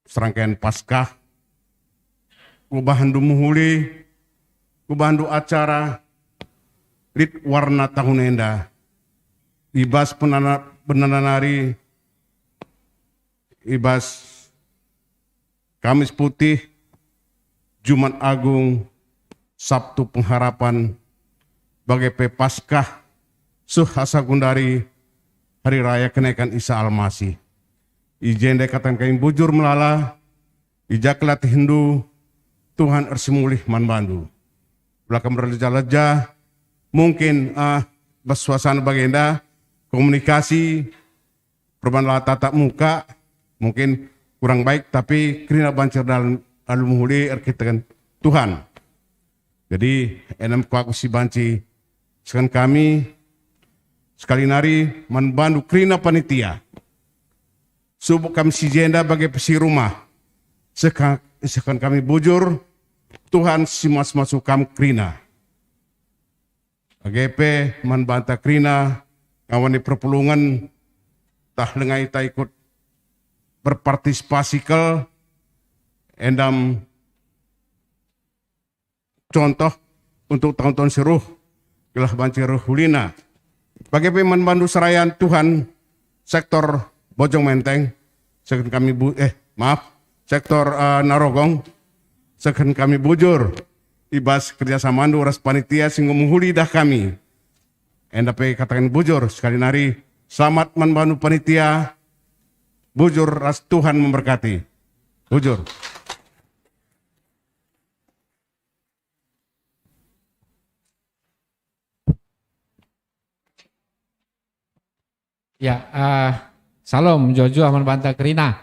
serangkaian Paskah, ku bahandu mehuli, ku bahandu acara lit warna tahun enda. I bas penana-, benana nari, i bas Kamis Putih, Jumat Agung, Sabtu Pengharapan, bage pe Paskah, seh asa gundari Hari Raya Kenaikan Isa Almasih. I jenda kataken kami bujur melala, i ja kin atihndu, Tuhan ersimulih man bandu. Ula kam erleja-leja, mungkin, ah, bas suasana bagenda, komunikasi, perban la tatap muka, mungkin kurang baik, tapi kerina banci erdalan alu mehuli erkiteken Tuhan. Jadi, enda me kuakap si banci isehken kami, sekali nari man bandu kerina panitia. Subuk kami si jenda bage pe si rumah. Sehka-, isehken kami bujur, Tuhan si masu-masu kam kerina. Bage pe man banta kerina ngawani perpulungen, tah langa ita ikut berpartisipasi kal, enda me contoh untuk tahun-tahun si reh, gelah banci reh ulina. Bage pe man bandu serayan Tuhan sektor Bojong Menteng, isehken kami bu-, eh, maaf, sektor, eh, Narogong, isehken kami bujur i bas kerjasamandu ras panitia si enggo mehuli idah kami. Enda pe kataken bujur, sekali nari, selamat man bandu panitia, bujur ras Tuhan memberkati. Bujur. Ya, eh, salom, mejuah-juah man banta kerina.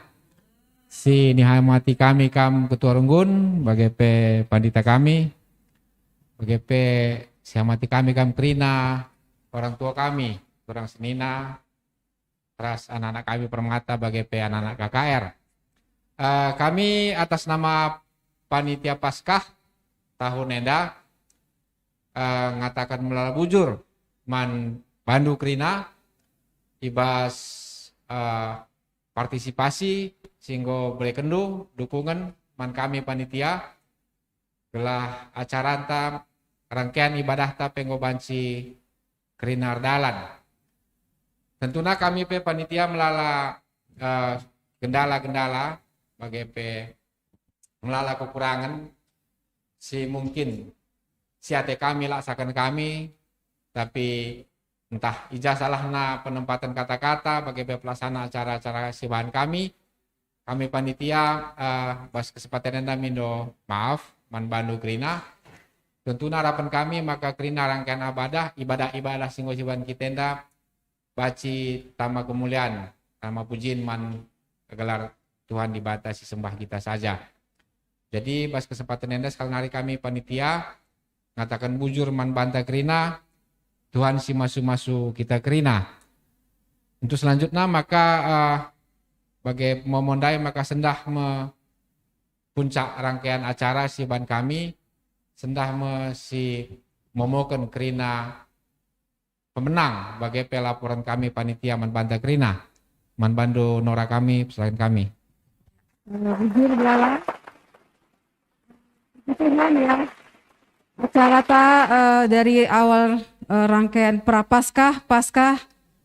Si nihamaken kami kam ketua runggun, bage pe pandita kami. Bage pe siamati kami kam kerina, orang tua kami, orang senina, ras anak-anak kami Permata bage pe anak-anak K K R. Eh, kami atas nama Panitia Paskah tahun enda, eh, ngataken melala bujur man bandu kerina i bas, eh, partisipasi si enggo berekenndu dukungen man kami panitia, gelah acaranta, rangkean ibadahta pe enggo banci kerina erdalan. Tentuna kami pe panitia melala, eh, gendala-gendala, bage pe melala kekurangen si mungkin si ate kami laksaken kami, tapi ntah i ja salahna penempaten kata-kata, bage pe pelaksana acara-acara si bahan kami, kami panitia, eh, bas kesempatan enda mindo maaf man bandu kerina. Tentuna harapen kami maka kerina rangkaian ibadah, ibadah-ibadah si enggo siban kita enda banci tama kemulian, tama pujin man gelar Tuhan Dibata si sembah kita saja. Jadi, bas kesempatan enda sekali nari kami panitia ngataken bujur man banta kerina, Tuhan si masu-masu kita kerina. Untuk selanjutnya maka, eh, bage momo ndai maka sendah me puncak rangkaian acara si ban kami, sendah me si momoken kerina pemenang, bage pe laporan kami panitia man banta kerina. Man bandu Nora kami, persilakan kami. Eh, bujur, Belala. Puji Tuhan ya. Acara ta, eh, dari awal, eh, rangkaian Prapaskah, Paskah,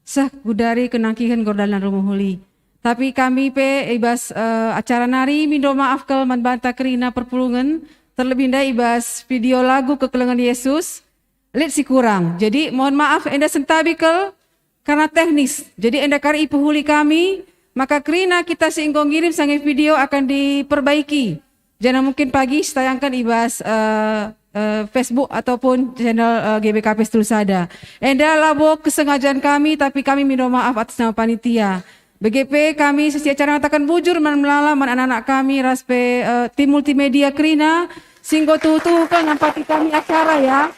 seh gundari kenangkihen gordalan rumah uli. Tapi kami pe i bas, eh, acara nari mindo maaf kal man banta kerina perpulungen, terlebih ndai i bas video lagu Kekelengen Yesus, lit si kurang. Jadi mohon maaf enda sentabi kal karena teknis. Jadi enda kari ipehuli kami, maka kerina kita si enggo ngirim sange video akan diperbaiki. Janah mungkin pagi sitayangken i bas, eh, eh, Facebook ataupun channel, eh, G B K P Setulu Sada. Enda labo kesengajan kami, tapi kami mindo maaf atas nama panitia. Bage pe kami sesi acara ngataken bujur man Melala, man anak-anak kami, ras pe, eh, tim multimedia kerina, si enggo tuhu-tuhu kal nampati kami acara ya.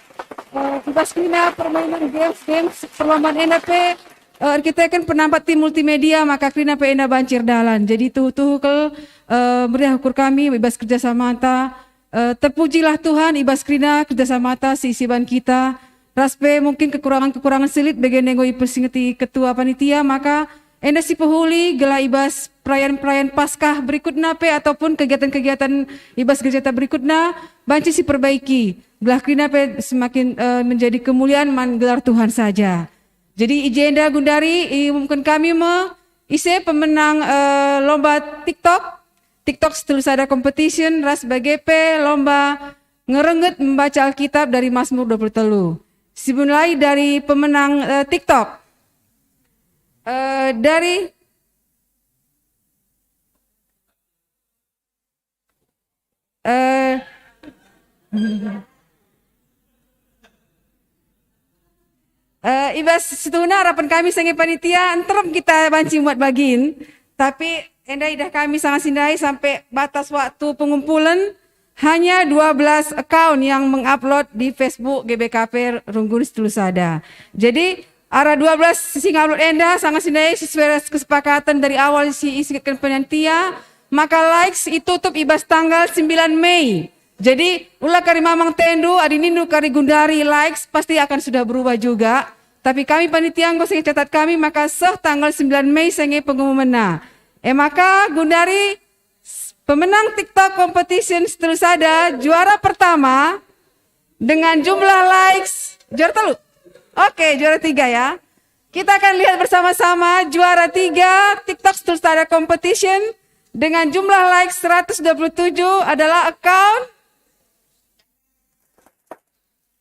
Eh, i bas kerina permainan games-games perlombaan enda pe, eh, erkiteken penampat tim multimedia, maka kerina pe enda banci erdalan. Jadi tuhu-tuhu kal, eh, meriah ukur kami i bas kerjasamanta. Eh, terpujilah Tuhan i bas kerina kerjasamanta si siban kita, ras pe mungkin kekurangan-kekurangan si lit bage enggo ipersingeti ketua panitia, maka enda sipehuli gelah i bas perayaan-perayaan Paskah berikutna pe ataupun kegiatan-kegiatan i bas gerejata berikutna banci siperbaiki, gelah kerina pe semakin, eh, menjadi kemuliaan man gelar Tuhan saja. Jadi i jenda gundari iumumken kami me ise pemenang, eh, lomba TikTok, TikTok Setulu Sada Competition, ras bage pe lomba ngerenget membaca Alkitab dari Mazmur dua puluh telu. Simulai dari pemenang, eh, TikTok. Eh, dari, eh, Eh, i bas situhuna harapen kami sange panitia, nterem kita banci muat bagin. Tapi enda idah kami sanga si ndai sampe batas waktu pengumpulen hanya dua belas account yang mengupload di Facebook G B K P Runggun Setulu Sada. Jadi, arah dua belas si ngupload enda sanga si ndai sesuai ras kesepakatan dari awal si isikatken panitia, maka likes itutup i bas tanggal sembilan Mei. Jadi, ula kari mamang tendu, adi nindu kari gundari likes, pasti akan sudah berubah juga. Tapi kami panitia enggo sing catat kami, maka seh tanggal sembilan Mei sange pengumumenna. E maka gundari s-, pemenang TikTok Competition Setulu Sada, juara pertama dengan jumlah likes, juara telu. Oke, juara tiga ya. Kita akan lihat bersama-sama juara tiga TikTok Setulu Sada Competition dengan jumlah like seratus dua puluh tujuh adalah account,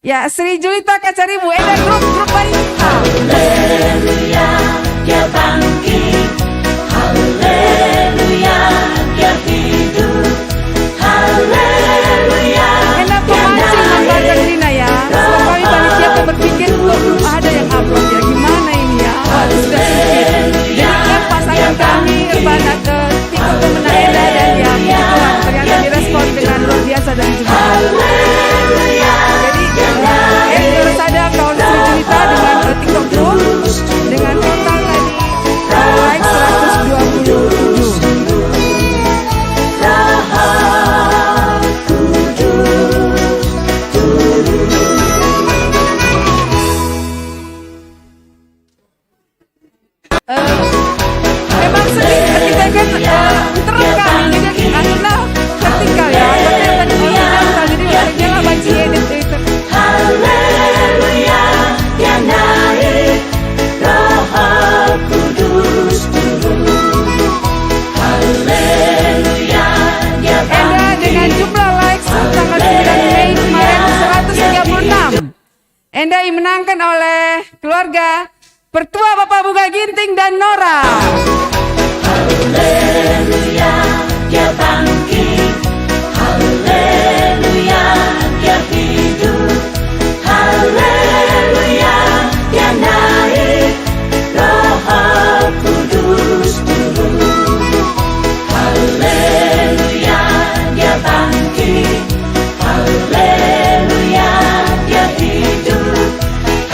ya, Sri Julita Kacaribu, enda grup, grup Barita. Haleluya, Dia bangkit. Haleluya, Dia hidup. Haleluya. Enda pemancing membaca dirinya ya. Sebab kami panitia tuh berpikir, "Kok belum ada yang upload ya? Gimana ini ya?" Wah, sudah sedikit. Jadi, kan pasangan kami, Erbana ke Tiko Kemenangan dan ya, puji Tuhan, ternyata direspon dengan luar biasa dan juga. Jadi, Dimenangkan oleh keluarga Pertua Bapak Buga Ginting dan Nora. Haleluya, Dia bangkit. Haleluya, Dia hidup. Haleluya, Dia naik. Roh Kudus turun. Haleluya, Dia bangkit. Haleluya, Dia hidup.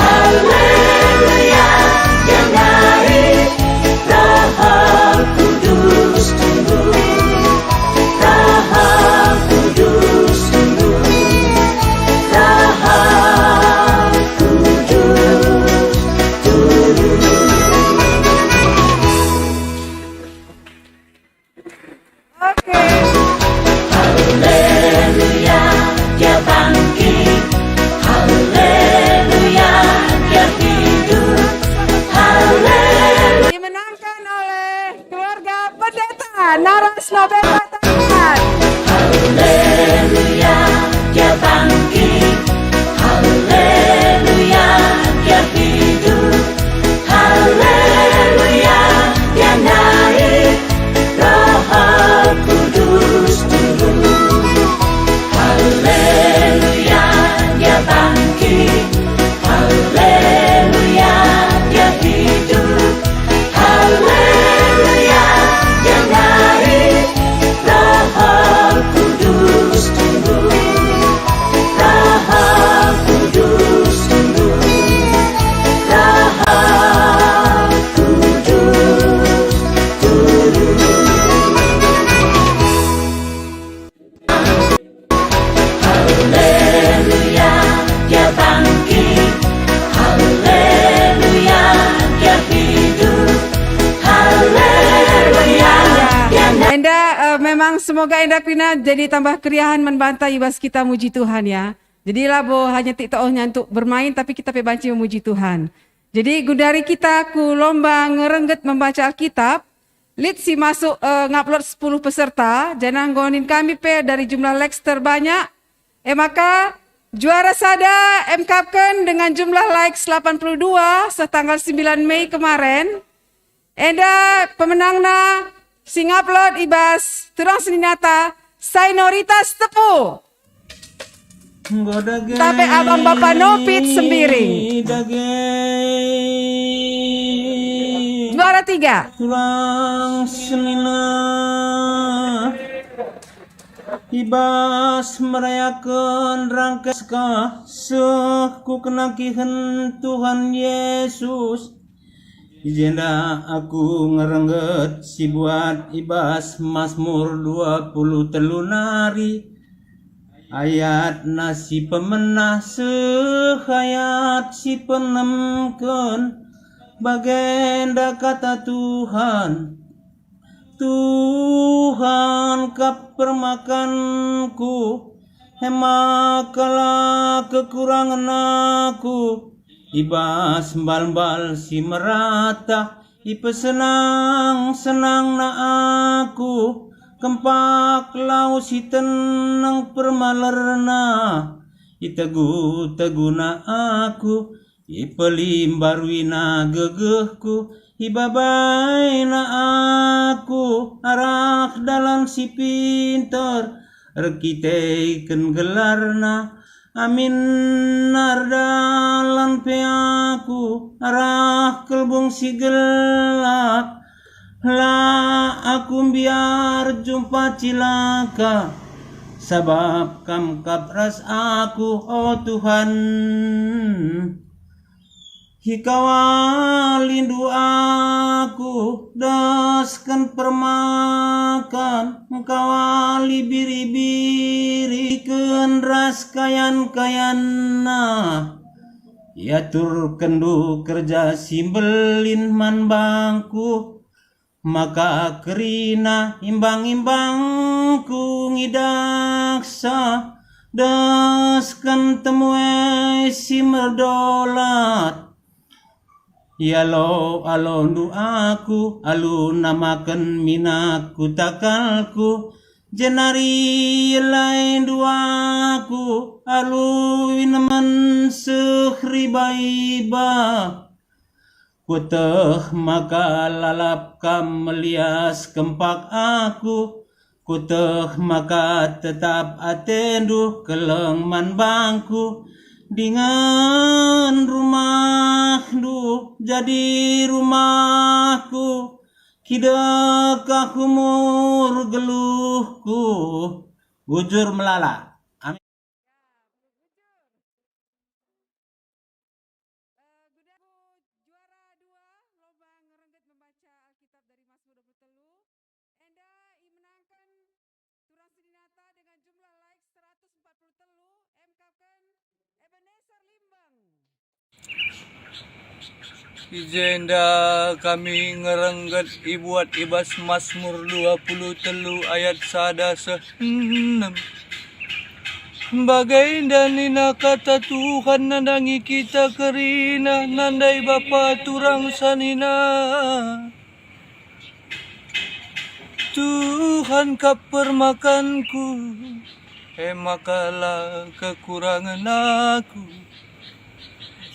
Haleluya, Dia naik. Roh Kudus turun. Roh Kudus turun. Roh Kudus turun. Oke. Haleluya, Dia bangkit. Haleluya, Dia hidup. Haleluya. Dimenangkan oleh keluarga Pendeta Naras Nobel Batangan. Haleluya, Dia bangkit. Haleluya, Dia hidup. Haleluya, Dia naik. Roh Kudus turun. Haleluya, Dia bangkit. Haleluya, Dia hidup. Haleluya, Dia naik. Roh Kudus turun. Roh Kudus turun. Roh Kudus turun. Haleluya, Dia bangkit. Haleluya, Dia hidup. Haleluya, Dia na- Enda, eh, memang semoga enda kerina jadi tambah keriahen man banta i bas kita muji Tuhan, ya. Jadi labo hanya tik tohnya untuk bermain, tapi kita pe banci memuji Tuhan. Jadi gundari kita ku lomba ngerengget membaca Alkitab, lit si masuk, eh, ngupload sepuluh peserta, janah enggo nin kami pe dari jumlah likes terbanyak. E maka, juara sada emkapken dengan jumlah likes delapan puluh dua seh tanggal sembilan Mei kemaren. Enda pemenangna si ngupload i bas Turang Seninata, Sainoritas Tepu. Enggo dage, tape Abang Bapa Nopit Sembiring. Dage. Juara tiga. Turang Senina. I bas merayaken rangkaiska seh ku kenakihen Tuhan Yesus. I jenda aku ngerengget si buat i bas Masmur dua puluh telu nari, ayatna si pemena seh ayat si peenemken. Bagenda kata Tuhan, Tuhan kap permakanku, e maka la kekurangen aku. I bas mbal-mbal si merata ipesenang-senangna aku, kempak lau si teneng permalerna. Itegu-teguna aku, ipelimbaruina gegehku, ibabaina aku arah dalan si pinter, erkiteken gelarna. Aminna erdalan pe aku arah kelbung si gelap, la aku mbiar jumpa cilaka, sabap Kam kap ras aku, o Tuhan. Hikawalindu aku, desken permakan, engkawali biri-biri, ken ras kayan-kayanna. Iaturkenndu kerja si mbelin man bangku, maka kerina imbang-imbangku ngidahsa, desken temue si merdolat. Ialo-alondu aku alu namaken minakku takalku, Jenari elaindu aku alu inemen seh riba-iba. Kueteh maka lalap kam melias kempak aku. Kueteh maka tetap atendu keleng man bangku. Dingen rumahndu jadi rumahku. Kidekah umur geluhku, bujur melala. Amin. Eh, Gudaku juara dua lomba ngerengget membaca Alkitab dari Mazmur dua puluh telu. Enda imenangken Turang Seninata dengan jumlah like seratus empat puluh telu, M K Ken Ebenezer Limbang. I jenda kami ngerengget ibuat i bas Masmur dua puluh telu ayat sada seh enem. Bagenda nina kata Tuhan nandangi kita kerina, nandai bapa turang sanina. Tuhan kap permakanku, e maka la kekurangen aku.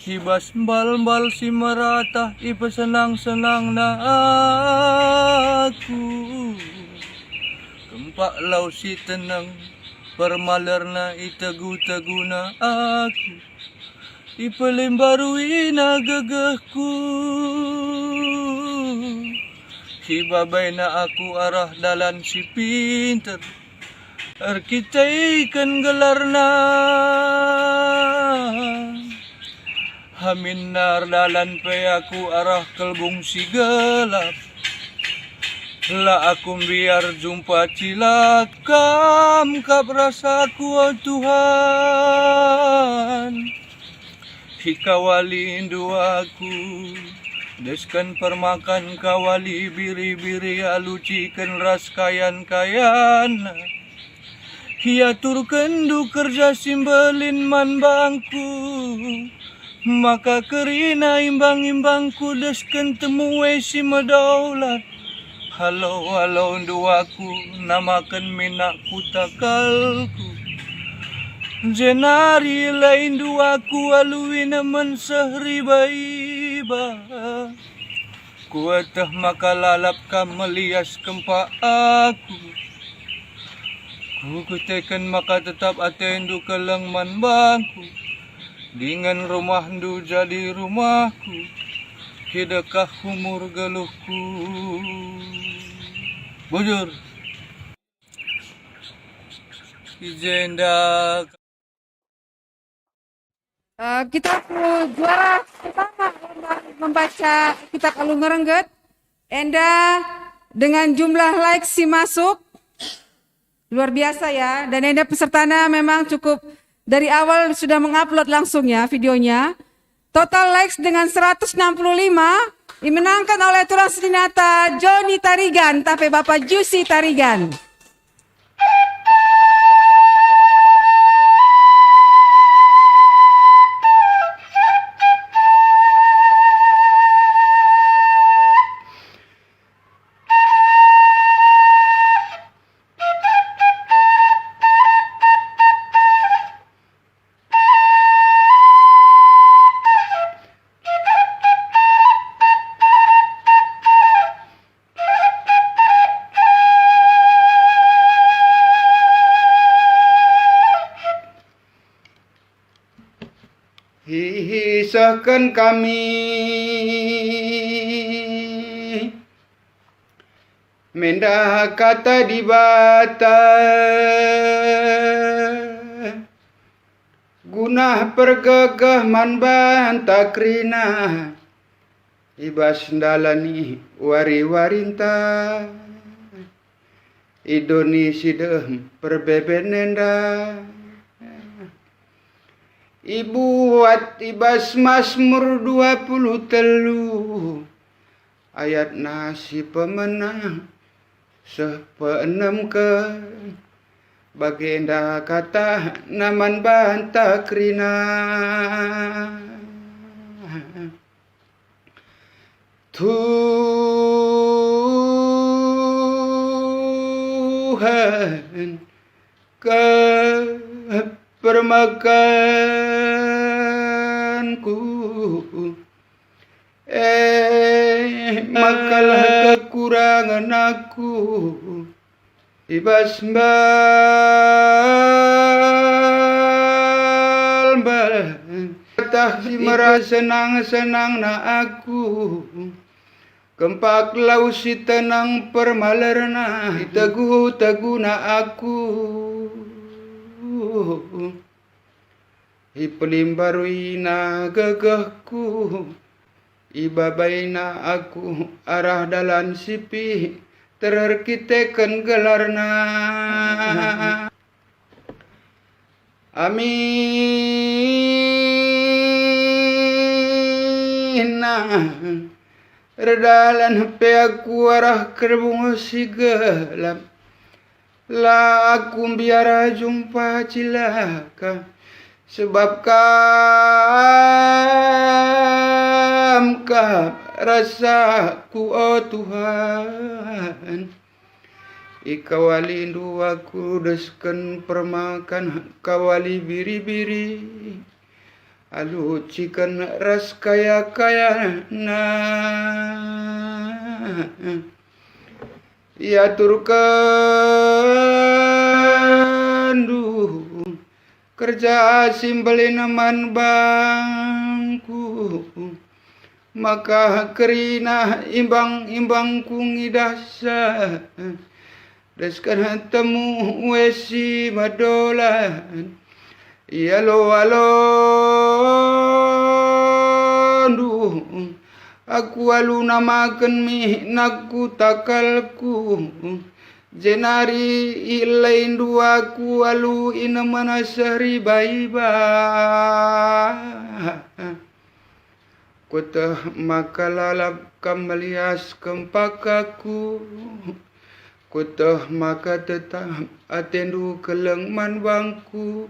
I bas mbal-mbal si merata ipesenang-senangna aku. Kempak lau si teneng permalerna itegu-teguna aku. Ipelimbaruina gegehku. Ibabaina aku arah dalan si pinter. Erkiteken gelarna. Aminna erdalan pe aku arah kelbung si gelap. La aku mbiar jumpa cilaka, Kam kap rasaku, o Tuhan. Ikawalindu aku, desken permakan kawali biri-biri alu ciken ras kayan-kayanna. Iaturkenndu kerja si mbelin man bangku, maka kerina imbang-imbangku desken temue si medaulat. Alo-alondu aku namaken minak ku takalku, jenari laindu aku alu inemen seh riba-iba. Kueteh maka lalap Kam melias kempak aku. Kukiteken maka tetap atendu keleng man bangku, dingen rumahndu jadi rumahku, kidekah umur geluhku. Bujur. I jenda. Eh, kita ku juara pertama lomba membaca kitab alu ngerengget. Enda dengan jumlah like si masuk luar biasa ya. Dan enda pesertana memang cukup dari awal sudah mengupload langsung ya videonya. Total likes dengan seratus enam puluh lima dimenangkan oleh Turang Seninata Joni Tarigan, tape Bapak Jusi Tarigan. Isehken kami mendah kata Dibata, guna pergegeh man banta kerina i bas ndalani wari-warinta. I doni si dem perbeben enda. Ibuat i bas Masmur dua puluh telu ayatna si pemenang seh peenemken. Bagenda katana man banta kerina. Tuh, Tuhan kepermakanku. Eh, makalah kekurangan aku i bas mbal-mbal. Tah si merasa senang-senangna aku, kempak lau si tenang permalerna, itegu-teguna aku. Ipelimbaruina gegehku, ibabaina aku arah dalan si pih terkiteken gelarna. Aminna. Erdalan pe aku arah kerbung si gelap. La aku mbiar jumpa cilaka, sebab Kam kap rasaku, o Tuhan. IkawaliNdu aku desken permakan, kawali biri-biri alu ciken ras kaya-kayana. IaturkenNdu kerja si mbelin man bangku, maka kerina imbang-imbangku ngidahsa. Desken temu uis si medolan, ialo-alondu aku alu namaken mihnakku takalku, jenari ielaindu aku alu inemen seh riba-iba. Kueteh maka lalap Kam melias kempak aku. Kueteh maka tetap ateNdu keleng man bangku,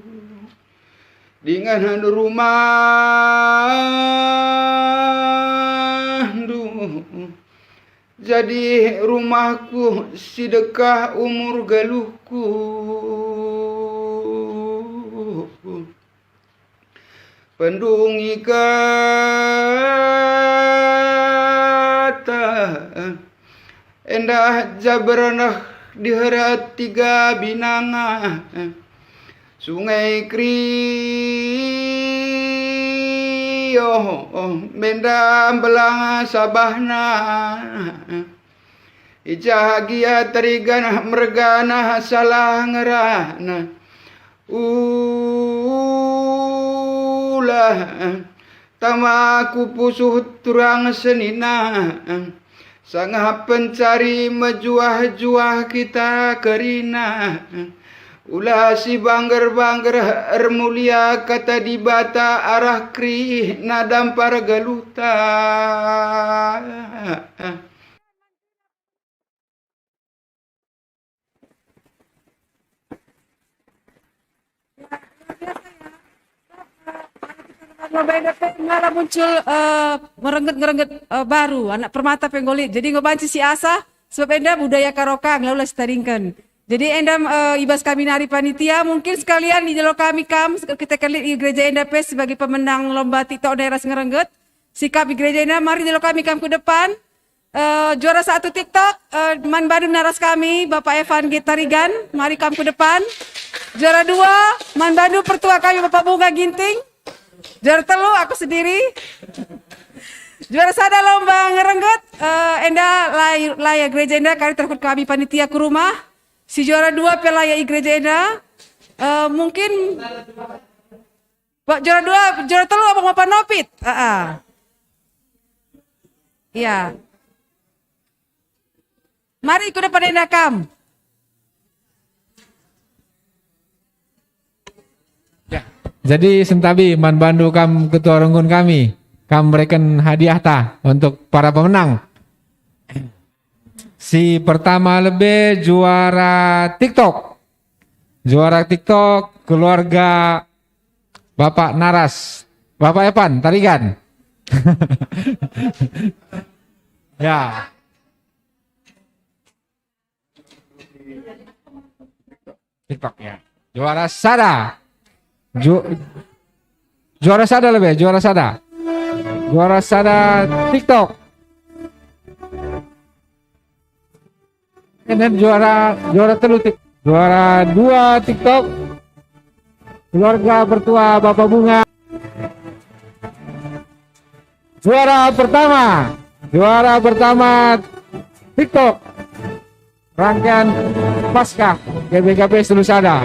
dingen rumahndu jadi rumahku si dekah umur geluhku. Pendungi kata enda jaberneh diher tiga binanga, Sungai Krio menda mbelang sabahna. I ja gia Tarigan mergana salah ngerana. Ulah tama ku pusuh turang senina, sangap pencari mejuah-juah kita kerina. Ulah si bangger-bangger ermulia kata Dibata arah kerihna dampar geluhta. Lomba enda pe malah muncul, eh, ngerengget-ngerengget, eh, baru, anak permata pe enggo lit. Jadi enggo banci siasah, sebab enda budaya Karoka, ngelaula sitadingken. Jadi enda, eh, i bas kami nari panitia, mungkin sekalian idilo kami kam, kita lit i gereja enda pe sebagai pemenang lomba TikTok daerah si ngerengget. Sikap i gereja enda, mari idilo kami kam ku depan. Eh, juara satu TikTok, eh, man bandu naras kami, Bapak Evan G Tarigan, mari kam ku depan. Juara dua, man bandu pertua kami, Bapak Bunga Ginting. Juara telu, aku sendiri. Juara sada lomba ngerengget, eh, enda lai, laya gereja enda, kari terkut kami panitia ku rumah. Si juara dua pe laya i gereja enda. Eh, mungkin Pak, juara dua, juara telu Abang Bapak Nopit. Ah, ah. Iya. Mari ku depan enda kam. Ya. Jadi sentabi man bandu kam ketua renggun kami, kam mereken hadiah ta untuk para pemenang. Si pertama lebe juara TikTok. Juara TikTok keluarga Bapak Naras, Bapak Evan Tarigan. Ya. TikTok ya. Juara sada. Ju- juara sada lebih, juara sada. Juara sada TikTok. Dan juara juara telu tik juara dua TikTok, keluarga bertua Bapak Bunga. Juara pertama, juara pertama TikTok rangkaian Paskah G B K P Selusada.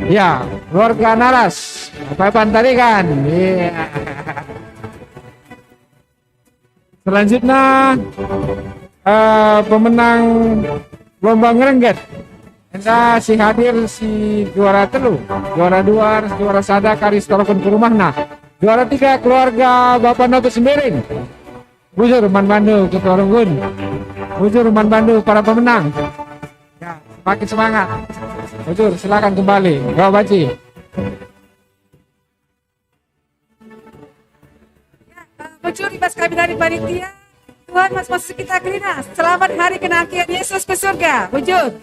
Ya, keluarga Naras, Bapak Pantarikan. Iya. Selanjutnya eh, pemenang lomba ngerengget. Enda si hadir si juara telu, juara dua, juara sada kari setorken ke rumahna. Juara tiga keluarga Bapak Noto Sembiring. Bujur man bandu ketua runggun. Bujur man bandu para pemenang. Ya, semakin semangat. Bujur, silakan kembali. Bawa banci. Bujur i bas kami dari panitia. Tuhan mas masuk kita kerina. Selamat hari kenantian Yesus ke surga. Bujur.